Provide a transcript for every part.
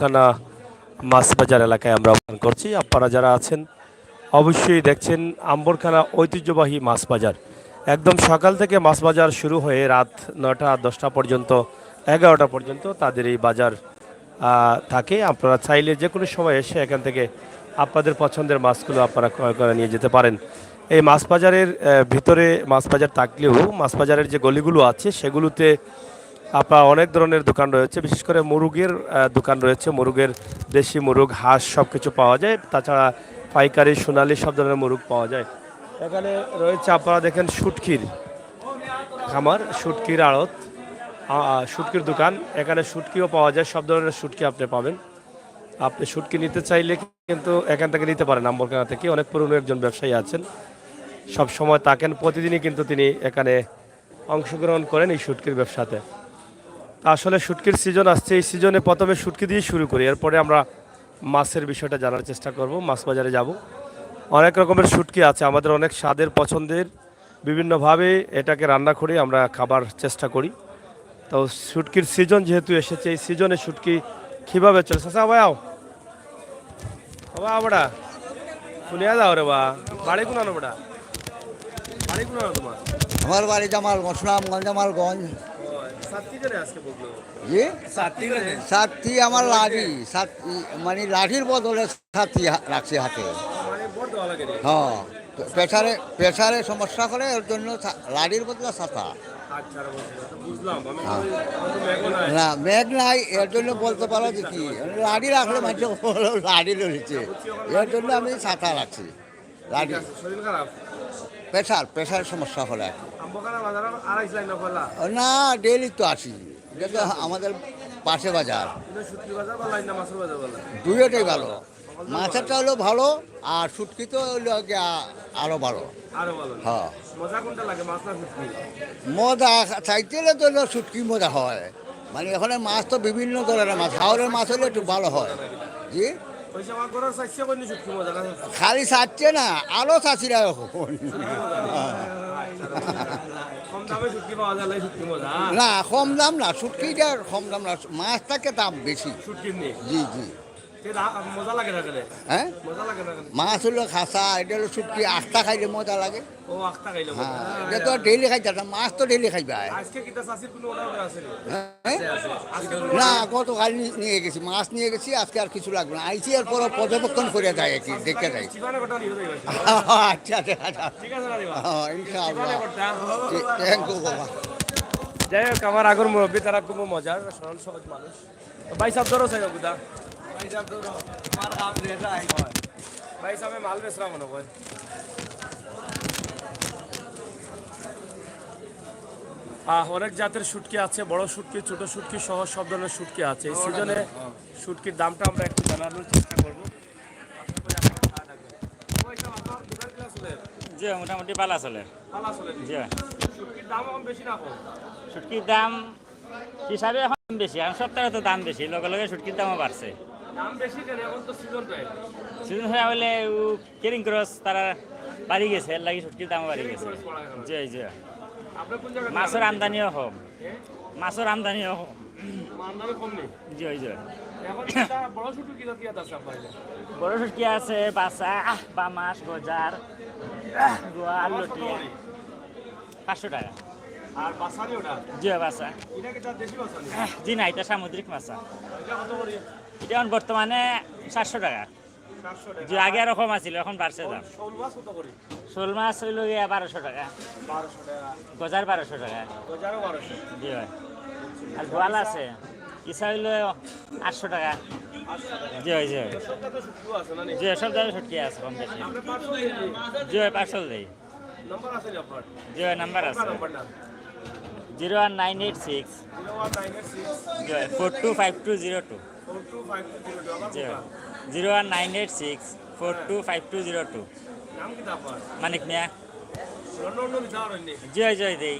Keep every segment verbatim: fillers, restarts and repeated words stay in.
আম্বরখানা মাছ বাজার এলাকায় আমরা অবস্থান করছি। আপনারা যারা আছেন, অবশ্যই দেখছেন আম্বরখানা ঐতিহ্যবাহী মাছ বাজার। একদম সকাল থেকে মাছ বাজার শুরু হয়ে রাত নয়টা, দশটা পর্যন্ত, এগারোটা পর্যন্ত তাদের এই বাজার, আহ, থাকে। আপনারা চাইলে যে কোনো সময় এসে এখান থেকে আপনাদের পছন্দের মাছগুলো আপনারা ক্রয় করে নিয়ে যেতে পারেন। এই মাছ বাজারের, আহ, ভিতরে মাছ বাজার থাকলেও মাছ বাজারের যে গলিগুলো আছে, সেগুলোতে আপনার অনেক ধরনের দোকান রয়েছে, বিশেষ করে মুরগের, আহ, দোকান রয়েছে। মুরগের, দেশি মুরগ, হাঁস সব কিছু পাওয়া যায়। তাছাড়া পাইকারি, সোনালি সব ধরনের মুরগ পাওয়া যায়। এখানে রয়েছে, আপনারা দেখেন, শুটকির খামার, শুটকির আড়ত, আ, আ, শুটকির দোকান। এখানে শুটকিও পাওয়া যায়, সব ধরনের শুটকি আপনি পাবেন। আপনি শুটকি নিতে চাইলে কিন্তু এখান থেকে নিতে পারেন, আম্বরখানা থেকে। অনেক পুরনো একজন ব্যবসায়ী আছেন, সব সময় থাকেন, প্রতিদিনই কিন্তু তিনি এখানে অংশগ্রহণ করেন এই শুটকির ব্যবসাতে। তা আসলে শুটকির সিজন আসছে, এই সিজনে প্রথমে শুটকি দিয়ে শুরু করি, এরপরে আমরা মাছের বিষয়টা জানার চেষ্টা করব। মাছ বাজারে যাব, অনেক রকমের শুটকি আছে, আমাদের অনেক স্বাদের, পছন্দের, বিভিন্নভাবে এটাকে রান্না করে আমরা খাবার চেষ্টা করি। তো শুটকির সিজন যেহেতু এসেছে, এই সিজনে শুটকি কীভাবে চলে? চাচা, ভাই আও। বাবা, বড়া, শুনিয়া যাও রে বা। বাড়ি কোন আনো বেটা? বাড়ি কোন আনো তোমার? আমার বাড়ি জামালগঞ্জ, সুনামগঞ্জ, জামালগঞ্জ। ও, সাতটি করে আজকে বললো। জি? সাতটি করে? সাতটি আমার লাঠি, সাত, মানে লাঠির বদলে সাতটি হা-, রাখছি হাতে। মানে বড় দেওয়া লাগে রে। হ্যাঁ, প্রেশারে, প্রেশারে সমস্যা করে, এর জন্য সা-, লাঠির বদলে ছাতা। আচ্ছা, বুঝলাম। আমি হ্যাঁ। তো, আমি তো মেঘও নাই। না, মেঘ নাই, এর জন্য বলতে পারো যে কি, লাঠি রাখলে মানুষ বলে লাঠি লড়েছে, এর জন্য আমি ছাতা রাখছি। লাঠি। ঠিক আছে, শরীর খারাপ? প্রেশার, প্রেশারের সমস্যা হলে আর কি। আম্বরখানা বাজার আড়াইশ লাইন না পড়লা? না, ডেইলি তো আসি, এটা তো আমাদের পাশে বাজার। এটা শুটকি বাজার বা লাইন না মাছের বাজার বলা? দুইটাই ভালো। মাছেরটা হলো ভালো, আর শুটকি তো হইলো গিয়া আরো ভালো। আরো ভালো। হ্যাঁ। মজা কোনটা লাগে, মাছ না শুটকি? মজা চাইতে গেলে তো হলো শুটকি মজা হয়, মানে ওখানে মাছ তো বিভিন্ন ধরনের মাছ, হাওরের মাছ হলে একটু ভালো হয়। জি? ওই যে আমার ঘরের চাইছে কোন শুটকি মজা না? খালি চাচ্ছে না, আরো চাচিরা এখন। কম দামে শুটকি পাওয়া যায়, শুটকি মজা। না, কম দাম না, শুটকিটা কম দাম না, মাছটাকে দাম বেশি। শুটকির নেই। জি, জি। সে রা-, মজা লাগে না খেলে? হ্যাঁ? মজা লাগে না খেলে? মাছ হলো খাসা, এটা হলো শুটকি, আস্তা খাইলে মজা লাগে। ও, আস্তা খাইলে মজা। হ্যাঁ, এটা তো ডেইলি খাইতে না, মাছ তো ডেইলি খাইবা। আজকে কিতা চাষির কোনো order আছে নি? হ্যাঁ? আছে, আছে। আজকে কোনো না, order? গতকাল নি-, নিয়ে গেছি, মাছ নিয়ে গেছি, আজকে আর কিছু লাগবে না। আইছি, এরপর পর্যবেক্ষণ করে যাই আর কি, দেখতে যাই। জীবনে ঘটনা নিয়ে যাই। আচ্ছা, আচ্ছা, আচ্ছা। ঠিক আছে না রে বা? হ্যাঁ, ইনশাআল্লাহ। জীবনে ঘটনা। ঠিক, thank you বাবা। যাই হোক, আমার আগর মুরব্বী, তারা খুব মজার, সরল সহজ মানুষ। ভাই সাহেব, ধরো, সাহেব, গুদা। ভাই সাহেব, ধরো। আমার কাম রে, যাই। ভাই সাহেব, মাল বেচরা মনে হয়। আহ, অনেক জাতের শুটকি আছে, বড় শুটকি, ছোট শুটকি সহ সব ধরনের শুটকি আছে। এই সিজনে শুটকির দামটা আমরা একটু জানানোর চেষ্টা করব। জি, মোটামুটি ভালা চলে। ভালা চলে। জি। শুটকির দাম এখন বেশি না কম? শুটকির দাম হিসাবে এখন বেশি, এখন সপ্তাহে তো দাম বেশি, লগে লগে শুটকির দামও বাড়ছে। দাম বেশি কেন? এখন তো সিজন প্রায়। সিজন হয়ে বলে ও carrying cost তারা বাড়ি গেছে, এর লাগি শুটকির দামও বাড়ি গেছে। Carrying cost বাড়া কারণে। জি, জি। আপনি কোন জায়গা থেকে মাছের আনেন? আমদানিও কম। হ্যাঁ? মাছের আমদানিও কম। আমদানি কম নেই? জি, জি। এখন এটা বড় শুটকি কি জাত আছে আপনার এটা? বড় শুটকি আছে, বাসা, বামাস, গজার, গোয়াল, কত লটিয়া। করে? পাঁচশো টাকা। আর বাসারি ওটা? জি, বাসা। এটা কি তার দেশি বাসারি? জি না, এটা সামুদ্রিক মাছা। এটা কত করে? এটা এখন বর্তমানে সাতশো টাকা। সাতশো টাকা। জি, আগে আরো কম আছিল, এখন বাড়ছে দাম। শোল মাছ কত করে? শোল মাছ হইল গিয়া বারোশো টাকা। বারোশো টাকা। গজার বারোশো টাকা। গজারও বারোশো? জি ভাই। আর গোয়াল আছে, ইসা হইল আটশো টাকা। আটশো টাকা। জি ভাই, জি ভাই। সব জাতের শুটকি আছে না নি? জি, সব জাতের শুটকি আছে, কম বেশি। আমরা পাঁচশো টাকা কেজি। জি ভাই, পার্সেল দেই। নাম্বার আছে নি আপনার? জি ভাই, নাম্বার আছে। আপনার নাম্বারটা? Zero one nine eight six। Zero one nine eight six। জি ভাই, four two five two zero two। Four two five two zero two। আমার জি ভাই। কোনটা? Zero one nine eight six four two five two zero two। নাম কিতা আপনার? মানিক মিয়া। London, London দিতে পারেন নি? জি ভাই, জি ভাই, দেই।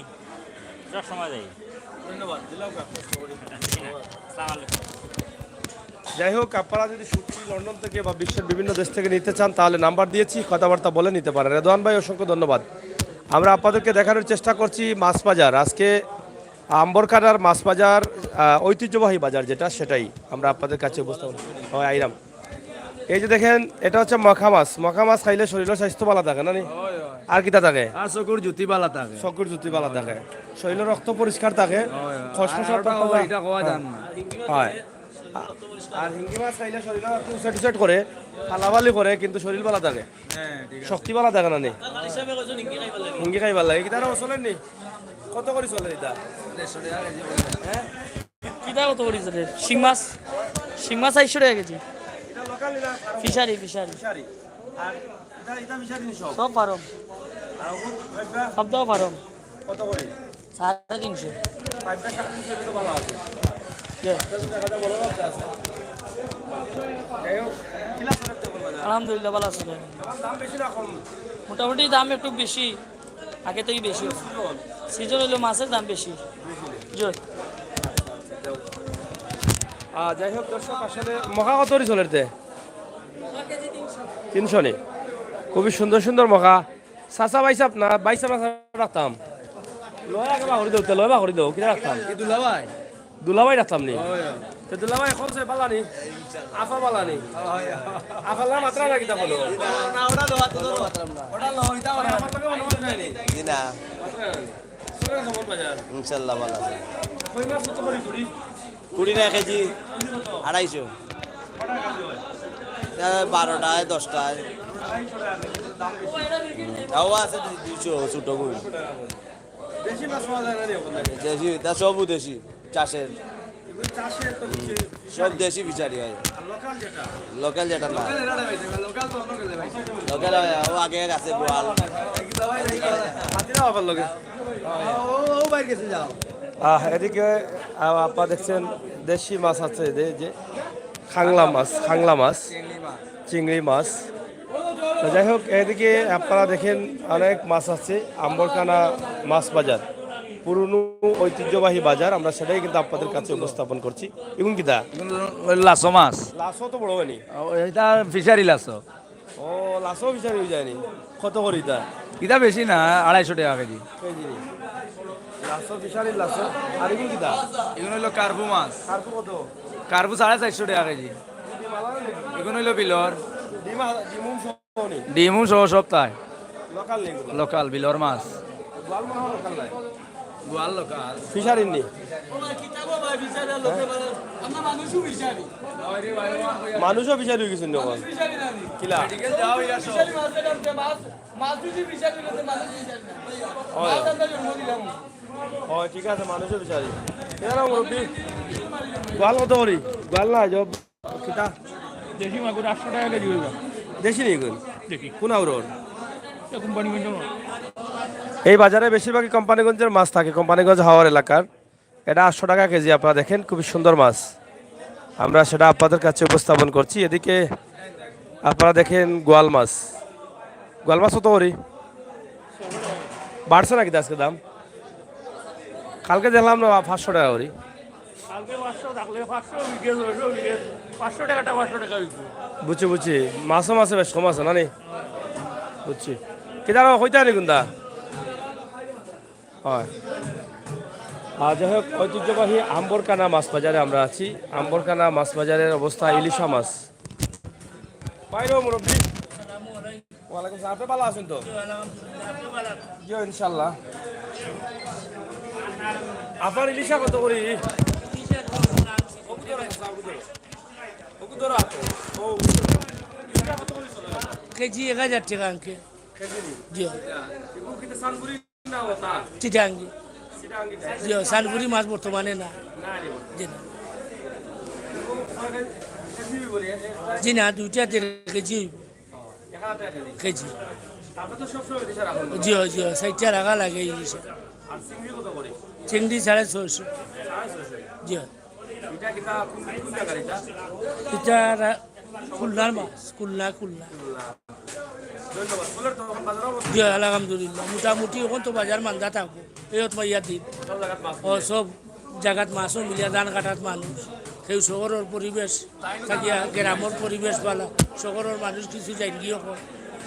সব সময় দেই। ধন্যবাদ। দিলাম কাকু। আসসালামু আলাইকুম। যাই হোক, আপনারা যদি শুটকি লন্ডন থেকে বা বিশ্বের বিভিন্ন দেশ থেকে নিতে চান, তাহলে নাম্বার দিয়েছি, কথাবার্তা বলে নিতে পারেন। রেদওয়ান ভাই, অসংখ্য ধন্যবাদ। আমরা আপনাদেরকে দেখানোর চেষ্টা করছি মাছ বাজার। আজকে আম্বরকানার মাছ বাজার, আহ, ঐতিহ্যবাহী বাজার যেটা, সেটাই আমরা আপনাদের কাছে উপস্থাপন। হয়, আইরাম। এই যে দেখেন, এটা হচ্ছে মখা মাছ। মখা মাছ খাইলে শরীরর স্বাস্থ্য ভালা থাকে, না নি? আর কিতা থাকে? আর চকুর জ্যোতি ভালা থাকে। চকুর জ্যোতি ভালা থাকে, শরীরর রক্ত পরিষ্কার থাকে। হয়, হয়। খসখসা আর ওটা তক্তা হয়, এটা খাওয়া যায় না। হয়। আর হিঙ্গি মাছ খাইলে শরীরর একটু উসেট উসেট করে, ফালাফালি করে, কিন্তু শরীর ভালা থাকে। হ্যাঁ, ঠিক আছে। শক্তি ভালা থাকে, না নি? হিঙ্গি খাইবার লাগে। কিতা রে, চলের নি? কত করি চলের ইটা? দেড়শো টাকা কেজি। হ্যাঁ? কিতা কত করি চলের? শিং মাছ? শিং মাছ চাইরশো টাকা কেজি। ইটা লোকাল না? Fishery, fishery. ফিশারি। আর ইটা, ইটা ফিশারি নি সব? সব ফার্ম। আর ওগুন, ভাইবা? সব তো ফার্ম। কত করি? সাড়ে তিনশো। ভাইবা, সাড়ে তিনশো তো ভালা আছে। জি। দেখা যায় বড় মাছ আছে। যাই হোক, কিলা চলের তো বলবা না? আলহামদুলিল্লাহ, ভালা আছে। দাম বেশি না কম? মোটামুটি দাম একটু বেশি। আগে থাকি বেশি। সিজন অইলে মাছর দাম বেশি। জি। আহ, যাই হোক দর্শক, আসলে মখা কত করি চলের তে? তিনশো নি। খুবই সুন্দর সুন্দর মখা। চাচা ভাইসাব না, ভাইসাব না রাখতাম। লয় আগে বাকরি দেও, তে লয় বাকরি দেও, কিতা রাখতাম? দুলাভাই। দুলাভাই রাখতাম নি? তে দুলাভাই, কমছে ভালা নি? আফা ভালা নি? আফা লা মাত্রা না কিতা বলো? না, ওটা লো, ওটা লো। ওটা লো, এটা ওটা আমার লগে মনে মনে নাই নি? জি না। মাত্রা নাই। চলের কেমন বাজার? ইনশাল্লাহ ভালা আছে। কই মাছ কত করি কুড়ি? কুড়ি টাকা কেজি, আড়াইশো। এ, বারোটায়, দশটায়। হুম, তাও আছে দুই-, দুইশো, ছোট গুলো। দেশি মাছ পাওয়া যায় না রে ওখানে? দেশি, তা সবও দেশি, চাষের। এগুলো চাষের তো কিছু সব দেশি ফিশারি হয়। আর লোকাল যেটা? লোকাল যেটা না। লোকাল যেটা রে ভাই, লোকাল তো অন্য কেউ ভাই। লোকাল হয়, ও আগে আছে গোয়াল। হাতিরা আবার লগে। ও, ও, ও বাইর গেছে, যাও। আহ, এদিকে, আহ, আপনারা দেখছেন দেশি মাছ আছে, যে, যে খাংলা মাছ, খাংলা মাছ, চিংড়ি মাছ। তো যাই হোক, এদিকে আপনারা দেখেন অনেক মাছ আছে, আম্বরকানা মাছ বাজার, পুরনো ঐতিহ্যবাহী বাজার, আমরা সেটাই কিন্তু আপনাদের কাছে উপস্থাপন করছি। এগুন কিতা? এগুন লাসো মাছ। লাসো তো বড় হয়নি। ও, এটা ফিশারি লাসো। ও, লাসো ফিশারি হয়ে যায়নি। কত করি ইটা? ইটা বেশি না, আড়াইশো টাকা কেজি। কেজি। লাসো ফিশারি লাসো। আর এগুন কিতা? এগুন অইলো কার্পু মাছ। কার্পু কত? কার্পু সাড়ে চাইরশো টাকা কেজি। এগুন অইলো বিলর। ডিম আ-, ডিম উম সহ নি? ডিম উম সহ সব তাই। লোকাল নি এগুন? লোকাল বিলর মাছ। গোয়াল মনে হয় লোকাল নাই। গোয়াল লোকাল। ফিশারি নি? মানুষও ফিশারি হয়ে গেছেন যখন। কিলা? হয়। হয়, ঠিক আছে, মানুষও ফিশারি। এরা মুরব্বি, গোয়াল কত করি? গোয়াল না, জব, কিতা? দেশি মাগুর আটশো টাকা কেজি অইবো। দেশি নি এগুন? দেশি। কোন আউরর? এ কোম্পানিগঞ্জর মাছ। এই বাজারে বেশিরভাগই কোম্পানিগঞ্জের মাছ থাকে, কোম্পানিগঞ্জ হাওর এলাকার। এটা আটশো টাকা কেজি, আপনারা দেখেন, খুবই সুন্দর মাছ। আমরা সেটা আপনাদের কাছে উপস্থাপন করছি। এদিকে আপনারা দেখেন গোয়াল মাছ। গোয়াল মাছ কত করি? বাড়ছে নাকি আজকে দাম? কালকে দেখলাম না পাঁচশো টাকা করি। কালকে পাঁচশো, থাকলে পাঁচশো, বিকেল ছয়শো, বিকেল পাঁচশো টাকাটা পাঁচশো টাকা বিকবো। বুঝছি, বুঝছি। মাছও মাছে বেশ কম আছে, না নি? বুঝছি। কিতা আর কইতা নি কুনটা? হয়। আর যাই হোক, ঐতিহ্যবাহী আম্বরকানা মাছ বাজারে আমরা আছি। আম্বরকানা মাছ বাজারের অবস্থা, ইলিশা মাছ। বাইরেও মুরব্বি। ওয়ালাইকুম সালাম। আপনি ভালা আছেন তো? জি, ইনশাল্লাহ। আপনার ইলিশা কত করি? কেজি এক হাজার টাকা আঙ্কেল। জি। চিটাঙ্গি। জি, সানপুরি মাছ বর্তমানে না। জি না। জি না, দুইটা দেড় কেজি অইবো। কেজি। জি, জি, চাইরটা রাখা লাগে ইলিশে। চিংড়ি সাড়ে ছয়শো। জি। ইটা রা-, খুলনার মাছ, খুলনা, খুলনা। জি, আলহামদুলিল্লাহ। মোটামুটি অখন তো বাজার মান্দা থাকবো। এই অত মাইয়া দিন। ও, সব জাগাত মাছও মিলিয়া ধান কাটাত মানুষ। কেউ শহরর পরিবেশ থাকিয়া গ্রামর পরিবেশ ভালা। শহরর মানুষ কিছু যাইনগি অখন।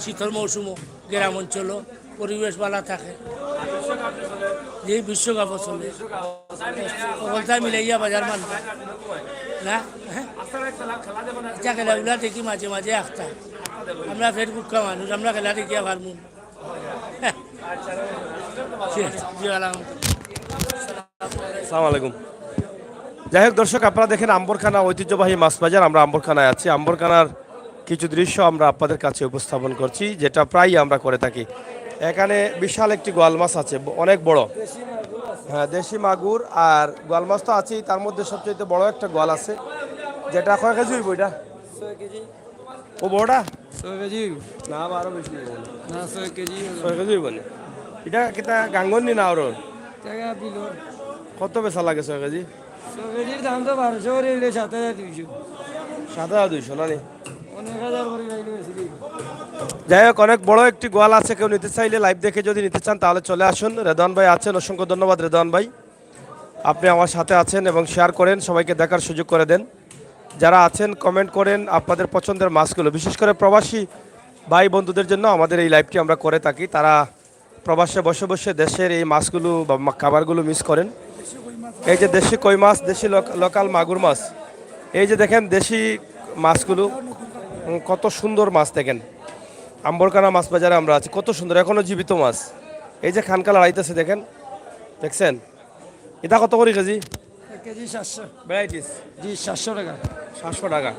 শীতর মৌসুমও গ্রাম অঞ্চলও পরিবেশ ভালা থাকে। যে বিশ্বকাপ চলে, অকলতা মিলাইয়া বাজার মান না। হ্যাঁ? আচ্ছা, খেলাগুলা দেখি মাঝে মাঝে একটা। আমরা ফের কুক্কা মানুষ, আমরা খেলা দেখিয়া পারমু। জি, জি, আলহামদুলিল্লাহ। আসসালামু আলাইকুম। যাই হোক দর্শক, আপনারা দেখেন আম্বরখানা, ঐতিহ্যবাহী মাছ বাজার। আমরা আম্বরখানায় আছি। আম্বরখানার কিছু দৃশ্য আমরা আপনাদের কাছে উপস্থাপন করছি, যেটা প্রায়ই আমরা করে থাকি। এখানে বিশাল একটি গোয়াল মাছ আছে, ব-, অনেক বড়। হ্যাঁ, দেশি মাগুর আর গোয়াল মাছ তো আছেই, তার মধ্যে সবচেয়ে বড় একটা গোয়াল আছে, যেটা কয় কেজি হইব এটা? ও বড়টা? ছয় কেজি হইব। না, আরো বেশি হইব। না, ছয় কেজি হইব। ছয় কেজি হইব না? এটা কিতা গাঙ্গন নি না আরো? টাকা বিলর। কত বেচা লাগে ছয় কেজি? ছয় কেজির দাম তো বারোশো করে হইলে সাত হাজার দুইশো। সাত হাজার দুইশো না নি? অনেক হাজার করে হইলে বেশি দিব। যাই হোক, অনেক বড় একটি গোয়াল আছে। কেউ নিতে চাইলে, লাইভ দেখে যদি নিতে চান, তাহলে চলে আসুন। রেদওয়ান ভাই আছেন, অসংখ্য ধন্যবাদ রেদওয়ান ভাই, আপনি আমার সাথে আছেন এবং শেয়ার করেন, সবাইকে দেখার সুযোগ করে দেন। যারা আছেন, কমেন্ট করেন আপনাদের পছন্দের মাছগুলো, বিশেষ করে প্রবাসী ভাই বন্ধুদের জন্য আমাদের এই লাইভটি আমরা করে থাকি। তারা প্রবাসে বসে বসে দেশের এই মাছগুলো বা মা-, খাবারগুলো মিস করেন। এই যে দেশি কই মাছ, দেশি লোক-, লোকাল মাগুর মাছ, এই যে দেখেন দেশি মাছগুলো, উম, কত সুন্দর মাছ দেখেন। আম্বরকানা মাছ বাজারে আমরা আছি, কত সুন্দর, এখনো জীবিত মাছ। এই যে খানকা লড়াইতেছে দেখেন, দেখছেন? এটা কত করে কেজি? এক কেজি সাতশো। ভ্যারাইটিস? জি, সাতশো টাকা। সাতশো টাকা।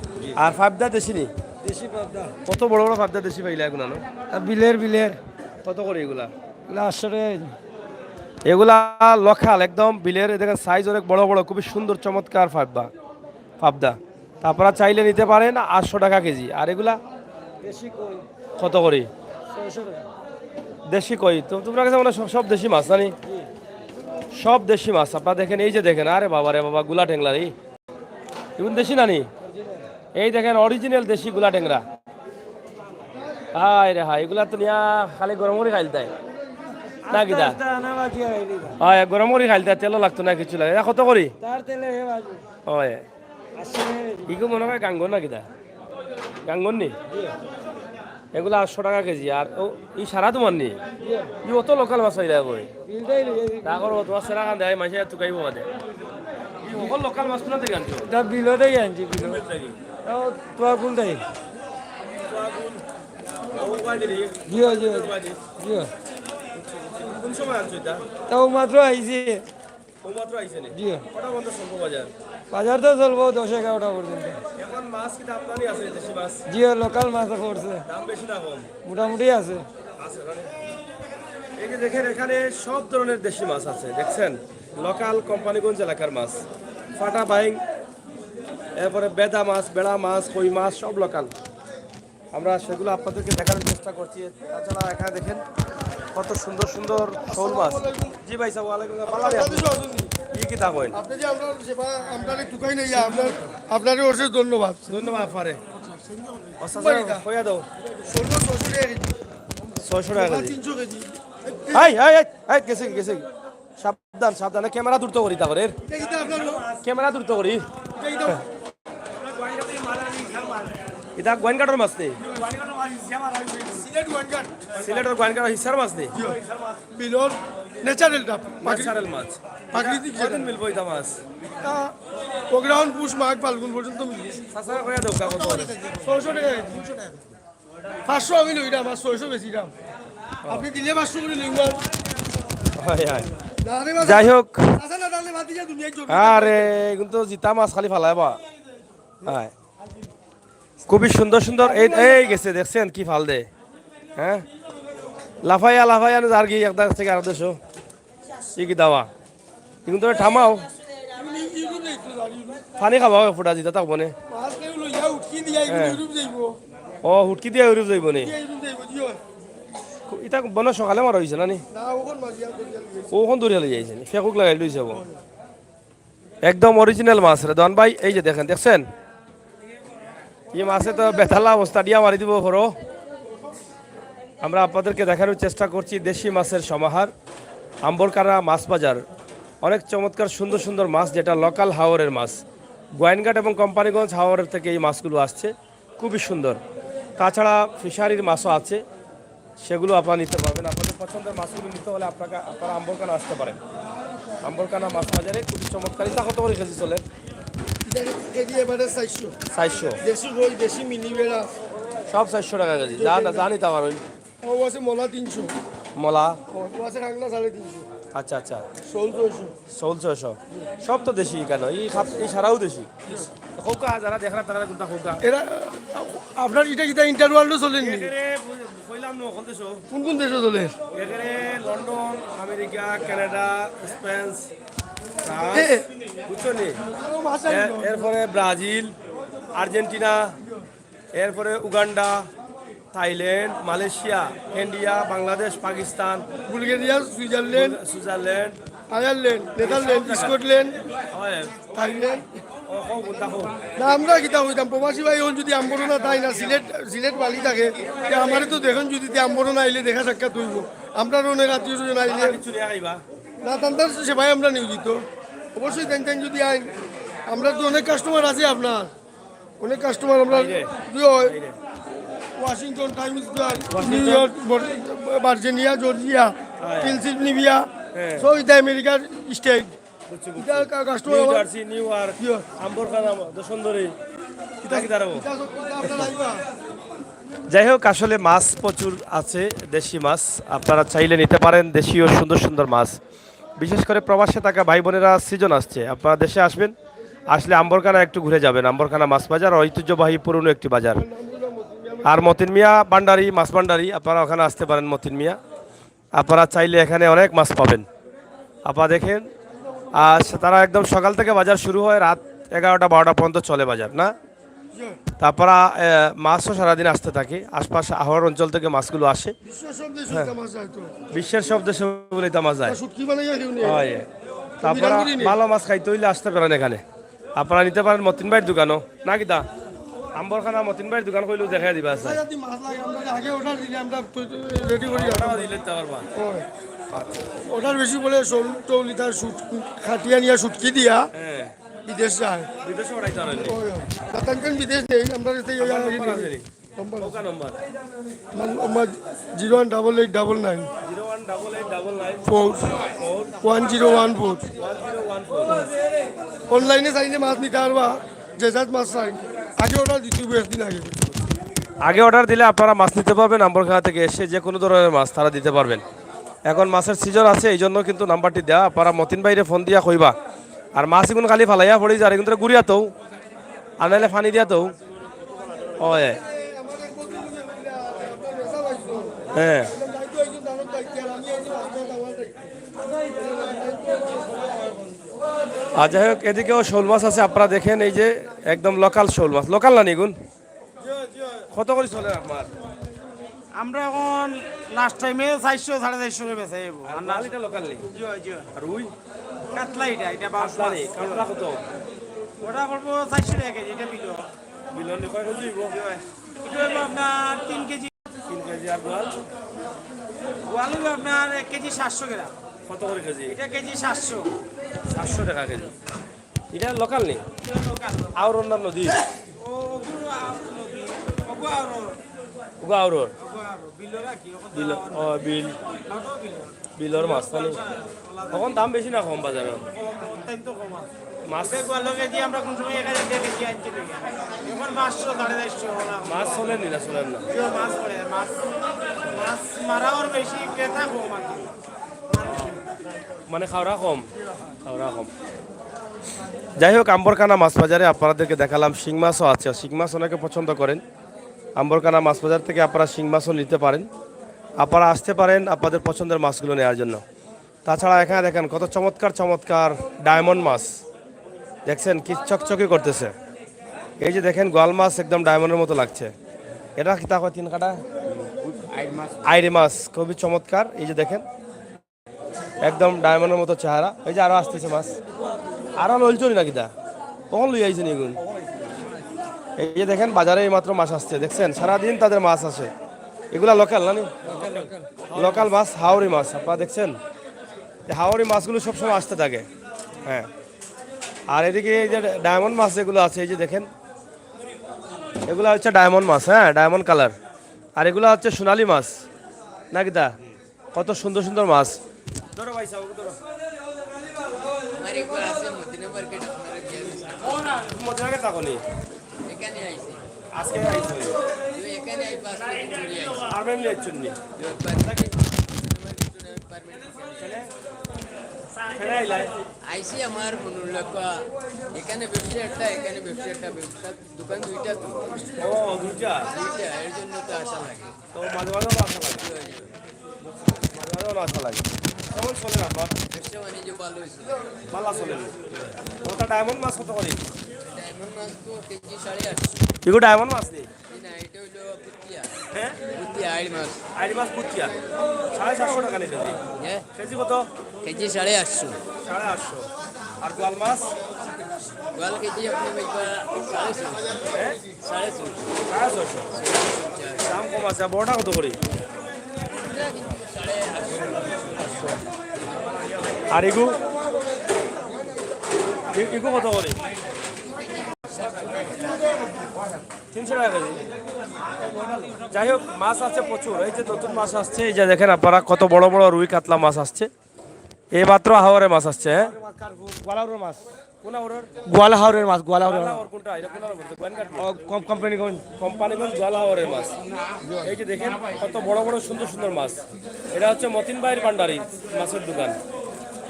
আর পাবদা দেশি নি? দেশি পাবদা। কত বড় বড় পাবদা দেশি পাইলা এখন আনো? আর বিলের, বিলের। কত করে এগুলা? এগুলা আটশো টাকা কেজি। এগুলা লোকাল, একদম বিলের। এই দেখেন সাইজ অনেক বড় বড়, খুবই সুন্দর চমৎকার পাবদা, পাবদা। তা আপনারা চাইলে নিতে পারেন আটশো টাকা কেজি। আর এগুলা দেশি কই। কত করে? ছয়শো টাকা। দেশি কই। তো তোমরা কাছে মনে হয় সব, সব দেশি মাছ, জানি? জি। সব দেশি মাছ। আপনারা দেখেন, এই যে দেখেন, আরে বাবা রে বাবা, গুলা টেংরা রে। এগুন দেশি নানি? এই দেখেন, অরিজিনাল দেশি গুলা টেংরা। হায় রে হায়, এগুলা তো নিয়া খালি গরম করি খাইলতায়। না কিতা? আস্তে আস্তে আনা বাকি হয়নি। হয়, গরম করি খাইলতায়, তেলও লাগতো না, কিছু লাগে না। কত করি? তার তেলে হে বাজু। হয়। আসলে ইগু মনে হয় গাঙ্গন না কিতা? গাঙ্গন নি? এগুলা আটশো টাকা কেজি। আর ও, ই সারা তোমার নি? ই অত লোকাল মাছ পাইলা কই? বিলটাই লই যাবি। তা করো, তোমার সেরা কান দেয়, মাইসে তুকাইবো বাদে। ই অকল লোকাল মাছ কোথা থেকে আনছো? এটা বিলো থেকে আনছি, বিলো। কোন বিল থেকে? ও, তোমার কোন থেকে? জি, জি, জি। কোন সময় আনছো এটা? তাও মাত্র আইছে। ও মাত্র আইছে নি? জি। কটা পর্যন্ত চলবো বাজার? বাজার তো চলবো দশ এগারোটা পর্যন্ত। এখন মাছ কিতা আমদানি আছে, দেশি মাছ? জি, লোকাল মাছ পড়ছে। দাম বেশি না কম? মোটামুটি আছে। আছে, মানে, এই যে দেখেন, এখানে সব ধরনের দেশি মাছ আছে, দেখছেন? লোকাল কোম্পানিগঞ্জ এলাকার মাছ, ফাটা বাইং, এরপরে বেদা মাছ, বেড়া মাছ, কই মাছ, সব লোকাল। আমরা সেগুলো আপনাদেরকে দেখানোর চেষ্টা করছি। তাছাড়া এখানে দেখেন কত সুন্দর সুন্দর শোল মাছ। জি ভাই সাহেব, ওয়ালাইকুম আসসালাম। ভালো আছেন আপনি? কি কি তা কইন? আপনি যে আমরা সেবা, আমরা টুকাই নাই, আপনার, আপনারে অশেষ ধন্যবাদ। ধন্যবাদ পারে। আচ্ছা, কইয়া দাও। ষোলো ছয়শো টাকা কেজি। ছয়শো টাকা কেজি। তিনশো কেজি। হাই, হাই, হাই, হাই, গেছে কি, গেছে কি? সাবধান, সাবধান, ক্যামেরা দূরত্ব করি তা করে। এটা কিন্তু আপনার লো-, ক্যামেরা দূরত্ব করি। এটা কিন্তু এটা গোয়াইনঘাটর মাছ নি? সিলেট গোয়াইনঘাট। সিলেটর গোয়াইনঘাট হিসার মাছ নি? বিলর ন্যাচারাল টা, প্রাকৃতিক। ন্যাচারাল মাছ। প্রাকৃতিক যেটা। কদিন মিলবো এটা মাছ? এটা অগ্রহায়ণ, পুষ, মাঘ, ফাল্গুন পর্যন্ত মিলবে। চাচা, কইয়া দাও, কাগজ। ছয়শো টাকা, তিনশো টাকা। পাঁচশো আমি লই না, আমার ছয়শো বেশি দাম। আপনি দিলে পাঁচশো করে লইব। হয়, হয়। না রে বাবা। যাই হোক। আচ্ছা, না, তাহলে বাদ দিয়া দুনিয়ার জমি। আরে, এখন তো জিতা মাছ খালি ফালায় বা। হয়। খুবই সুন্দর সুন্দর। এই, এই গেছে, দেখছেন কি ফাল দে? হ্যাঁ? লাফাইয়া, লাফাইয়া না যার কি এক দেশ থেকে আরো দেশও। কি কি দাওয়া? এখন তো থামাও। পানি খাওয়া ফুটা দিতে থাকবো নে। মাছ কেউ লইয়া উঠকি দিয়া এগুলো হ্যাঁ। ইউরোপ যাইবো। ও, হুটকি দিয়া ইউরোপ যাইবো নে। দিয়া ইউরোপ যাইবো, জি হয়। এটা মনে হয় সকালে মারা হয়েছে না নি? না, ওখান মাঝে আর দরিয়া লইয়া। ওখান দরিয়া লইয়া আইছে নি? ফেকুক লাগাই লইছে যাবো। একদম অরিজিনাল মাছ রে দন ভাই, এই যে দেখেন, দেখছেন? এই মাছে তো বেতালা অবস্থা দিয়া মারি দিব পরো। আমরা আপনাদেরকে দেখানোর চেষ্টা করছি দেশি মাছের সমাহার, আম্বরকারা মাছ বাজার। অনেক চমৎকার সুন্দর সুন্দর মাছ, যেটা লোকাল হাওরের মাছ। গোয়াইনঘাট এবং কোম্পানিগঞ্জ হাওরের থেকে এই মাছগুলো আসছে, খুবই সুন্দর। তাছাড়া ফিশারির মাছও আছে। সেগুলো আপনারা নিতে পারবেন। আপনাদের পছন্দের মাছগুলো নিতে হলে আপনাকে আপনারা আম্বরকানা আসতে পারেন। আম্বরকানা মাছ বাজারে খুবই চমৎকার। এটা কত করে কেজি চলে? এটা কেজি এবারে চারশো। চারশো। দেশি রুই, দেশি মিনি বেড়া। সব চারশো টাকা কেজি। যা যা নিতে পারবেন। ও আছে মলা তিনশো। মলা। ও আছে কাঁকড়া সাড়ে তিনশো। আচ্ছা আচ্ছা। শোল ছয়শো। শোল ছয়শো। সব তো দেশি কেন, এই খাপ এই সারাও দেশি। খোকা যারা দেখরা তারা কোনটা খোকা? এরা আপনার এটা কিতা ইন্টারওয়ার্ল্ডও চলেননি? এরে কইলাম না কোন দেশো? কোন কোন দেশে চলে? এখানে London, America, Canada, Spain, France, এ, এ। বুঝছো নি? আরো ভাষা এ- এরপরে ব্রাজিল, আর্জেন্টিনা, এরপরে Uganda, Thailand, Malaysia, India, Bangladesh, Pakistan, Bulgaria, Switzerland, Switzerland, Ireland, Netherland, সব জায়গায়। স্কটল্যান্ড, হয়। থাইল্যান্ড। ও, ও, কোনটা হোক? না, আমরা কিতা কইতাম, প্রবাসী ভাই অখন যদি আম্বরনা তাই না, সিলেট, সিলেট বালি থাকে, তে আমারে তো দেখইন যদি তে আম্বরনা আইলে দেখা সাক্ষাৎ অইবো। আমরার অনেক আত্মীয় স্বজন আইলে। আর কিছু নিয়ে আইবা? না, তান তান সেবায় আমরা নিয়োজিত। অবশ্যই তান তান যদি আইন, আমরার তো অনেক কাস্টমার আছে আপনার। অনেক কাস্টমার আমরা বাইরে। ইয়ে হয়। বাইরে। Washington, Times square, Washington. New York, ভার-, ভার্জিনিয়া, জর্জিয়া, হ্যাঁ। পেনসিলভেনিয়া, হ্যাঁ। সব ইতা আমেরিকার স্টেট। বুঝছি, বুঝছি। ইতা কা-, কাস্টমার নিউ আমার জার্সি, নিউ ইয়র্ক, ইয়ে। আম্বরকানা, দর্শন ধরে। ইতা, ইতা কি দাঁড়াবো? ইতা সব, ইতা আপনার আইবা। যাই হোক, আসলে মাছ প্রচুর আছে, দেশি মাছ। আপনারা চাইলে নিতে পারেন দেশীয় সুন্দর সুন্দর মাছ। বিশেষ করে প্রবাসে থাকা ভাই বোনেরা, সিজন আসছে, আপনারা দেশে আসবেন, আসলে আম্বরকানা একটু ঘুরে যাবেন। আম্বরকানা মাছ বাজার ঐতিহ্যবাহী পুরনো একটি বাজার। আর মতিন মিয়া ভান্ডারি, মাছ ভান্ডারি, আপনারা ওখানে আসতে পারেন মতিন মিয়া। আপনারা চাইলে এখানে অনেক মাছ পাবেন। আপনারা দেখেন, আর তারা একদম সকাল থেকে বাজার শুরু হয়, রাত এগারোটা বারোটা পর্যন্ত চলে বাজার, না? তারপরে, এ, মাছও সারাদিন আসতে থাকে, আশপাশ আহর অঞ্চল থেকে মাছগুলো আসে। বিশ্বের সব দেশে হ্যাঁ। ইতা মাছ যায় তো। বিশ্বের সব দেশে বলে ইতা মাছ যায়। আর শুটকি বানাইয়া কেউ নেই। হয়। তারপরে বিরাট করি নেই। ভালো মাছ খাইতে হইলে আসতে পারেন এখানে। আপনারা নিতে পারেন মতিন ভাইর দোকানও, না কিতা? আম্বরকানা মতিন ভাইর দোকান কইলেও দেখাই দিবা আছে। যদি মাছ লাগে, আমরা আগে অর্ডার দিলে আমরা রেডি করি রাখতাম। অর্ডার দিলে দিতে পারবা। হয়। অর্ডার বেশি বলে শোল টোল ইতার শুট-, কাটিয়া নিয়া শুটকি দিয়া হ্যাঁ। বিদেশ যায়। বিদেশে পাঠাইতে পারবেন নি? ওই, ওই। তাতানকেন বিদেশ নেই, আমরা এতে ইয়া আমার নম্বর আছে নি? নম্বর আছে। কোকা নম্বর? আমার number zero one double eight double nine zero one double eight double nine four four one zero one four. One zero one four. অনলাইনে চাইলে মাছ নিতে পারবা, যে জাত মাছ চাই। আগে অর্ডার দিতে হবে একদিন আগে। আগে অর্ডার দিলে আপনারা মাছ নিতে পারবেন, আম্বরখানা থেকে এসে যে কোনো ধরনের মাছ তারা দিতে পারবেন। এখন মাছের সিজন আছে, এই জন্য কিন্তু নাম্বারটি দেওয়া। আপনারা মতিন ভাইরে ফোন দিয়া কইবা। আর মাছ এখন খালি ফালাইয়া পড়ি যার, কিন্তু ঘুরিয়া তো, আর নাইলে পানি দিয়া তো। ওই। হ্যাঁ। আর যাই হোক, এদিকেও শোল মাছ আছে, আপনারা দেখেন, এই যে একদম লোকাল শোল মাছ, লোকাল না নিগুন? কত করে চলে আপনার? আমরা এখন লাস্ট টাইমে চারশো, সাড়ে চারশো করে বেচা যাইব। আর আর না, মাল এটা লোকাল নেই? জি, জি। আর রুই? কাতলা এটা, এটা বাউশ কাতলা মাছ। নেই, কাতলা কত? ওটা পড়বো চারশো টাকা কেজি, এটা বিলো। বিলো নিয়ে কয় কেজি হইব? জি ভাই। এটা হইব আপনার তিন কেজি। তিন কেজি। আর গোয়াল? গোয়াল হইব আপনার এক কেজি সাতশো গ্রাম। কত করে কেজি? এটা কেজি সাতশো। সাতশো টাকা কেজি। এটা লোকাল নি? এটা লোকাল। আওরর না নদী? ও, ওগুলো আওর নদী। ওগো আওরর। ওগো আওরর। ওগো আওরর। বিলরা কি? ওগো বিল, আওর। ও, বিল। ওটাও বিল। বিলর মাছ, তাই নি? এখন দাম বেশি না কম বাজারে? কম, অত্যন্ত কম আছে। মাছ? বেগুয়া লগে দিয়ে আমরা কোন সময় এক হাজার টাকা কেজি আনতে পারি। এখন পাঁচশো, সাড়ে চারশো ওরা। মাছ চলে নি না, চলে না? কেউ মাছ পড়ে, মাছ, মাছ মারাও বেশি, ক্রেতা কম আর কি। মানে খাওয়া কম? খাওয়া কম। যাই হোক, আম্বরকানা মাছ বাজারে আপনাদেরকে দেখালাম, শিং মাছও আছে। শিং মাছ অনেকে পছন্দ করেন। আম্বরকানা মাছ বাজার থেকে আপনারা শিং মাছও নিতে পারেন। আপনারা আসতে পারেন আপনাদের পছন্দের মাছগুলো নেওয়ার জন্য। তাছাড়া এখানে দেখেন কত চমৎকার চমৎকার ডায়মন্ড মাছ। দেখছেন কি চকচকে করতেছে। এই যে দেখেন গোয়াল মাছ একদম ডায়মন্ডের মতো লাগছে। এটা কিতা কয় তিন কাটা? আইড় মাছ, খুবই চমৎকার। এই যে দেখেন একদম ডায়মন্ডের মতো চেহারা। এই যে আরো আসতেছে মাছ, আরো লইলচুরি না কিতা? কখন লই আইছেন এগুন? এই যে দেখেন বাজারে এইমাত্র মাছ আসছে, দেখছেন সারাদিন তাদের মাছ আসে। এগুলা লোকাল না নি? লোকাল মাছ, হাওরি মাছ, আপনারা দেখছেন? এই হাওরি মাছগুলো সবসময় আসতে থাকে। হ্যাঁ, আর এদিকে এই যে ডায়মন্ড মাছ যেগুলো আছে, এই যে দেখেন, এগুলা হচ্ছে ডায়মন্ড মাছ, হ্যাঁ, ডায়মন্ড কালার। আর এগুলা হচ্ছে সোনালী মাছ। না কিতা? কত সুন্দর সুন্দর মাছ। ধরো ভাই সাহেব, ধরো। আমার এগুলো আছে মদিনা মার্কেট, আপনারা গিয়ে মদিনা মার্কেট থাকো নি? এখানে আইছি। আজকে আইছি। তো এখানে আই পাঁচ মিনিট ঘুরে আইছি। পারমানেন্টলি আইছুন নি? তো একবার নাকি? পারমানেন্ট। ফেরে আইলাই? আইছি আমার মনুল্লাপা, এখানে ব্যবসা একটা, এখানে ব্যবসা একটা, ব্যবসা দোকান দুইটা তো। ও, দুইটা? দুইটা, এর জন্য তো আসা লাগে। তো মাঝে মাঝে তো আসা লাগে। জি, জি। মাঝে মাঝে তো আসা লাগে। কেমন চলে আপনার? ব্যবসা বাণিজ্য ভালো হয়েছে। ভালো চলে। ওটা ডায়মন্ড মাছ কত করে? ডায়মন্ড মাছ তো কেজি সাড়ে আটশো। এগুলো ডায়মন্ড মাছ নি? জি না, এটা হইলো পুতিয়া। হ্যাঁ? পুতিয়া, আইড় মাছ। আইড় মাছ পুতিয়া। সাড়ে সাতশো টাকা নি কেজি। হ্যাঁ। কেজি কত? কেজি সাড়ে আটশো। সাড়ে আটশো। আর গোয়াল মাছ? গোয়াল কেজি আপনি ভাই সাড়ে ছয়শো। হ্যাঁ? সাড়ে ছয়শো। সাড়ে ছয়শো। দাম কম আছে, আর বড়টা কত করে? আর এগু? এ-, এগু কত করে? তিনশো টাকা কেজি। যাই হোক, মাছ আছে প্রচুর। এই যে নতুন মাছ আসছে, এই যে দেখেন আপনারা, কত বড় বড় রুই কাতলা মাছ আসছে। এই মাত্র হাওরে মাছ আসছে, হ্যাঁ? গোয়ালা হাওরের মাছ। কোন হাওরের? গোয়ালা হাওরের মাছ, গোয়ালা হাওরের মাছ। গোয়ালা হাওর কোনটা? এটা কোন হাওর বলতে? গোয়াইনঘাট? ও, কোম-, কোম্পানিগঞ্জ। কোম্পানিগঞ্জ গোয়ালা হাওরের মাছ। এই যে দেখেন, কত বড় বড় সুন্দর সুন্দর মাছ। এটা হচ্ছে মতিন ভাইয়ের ভান্ডারি মাছের দোকান।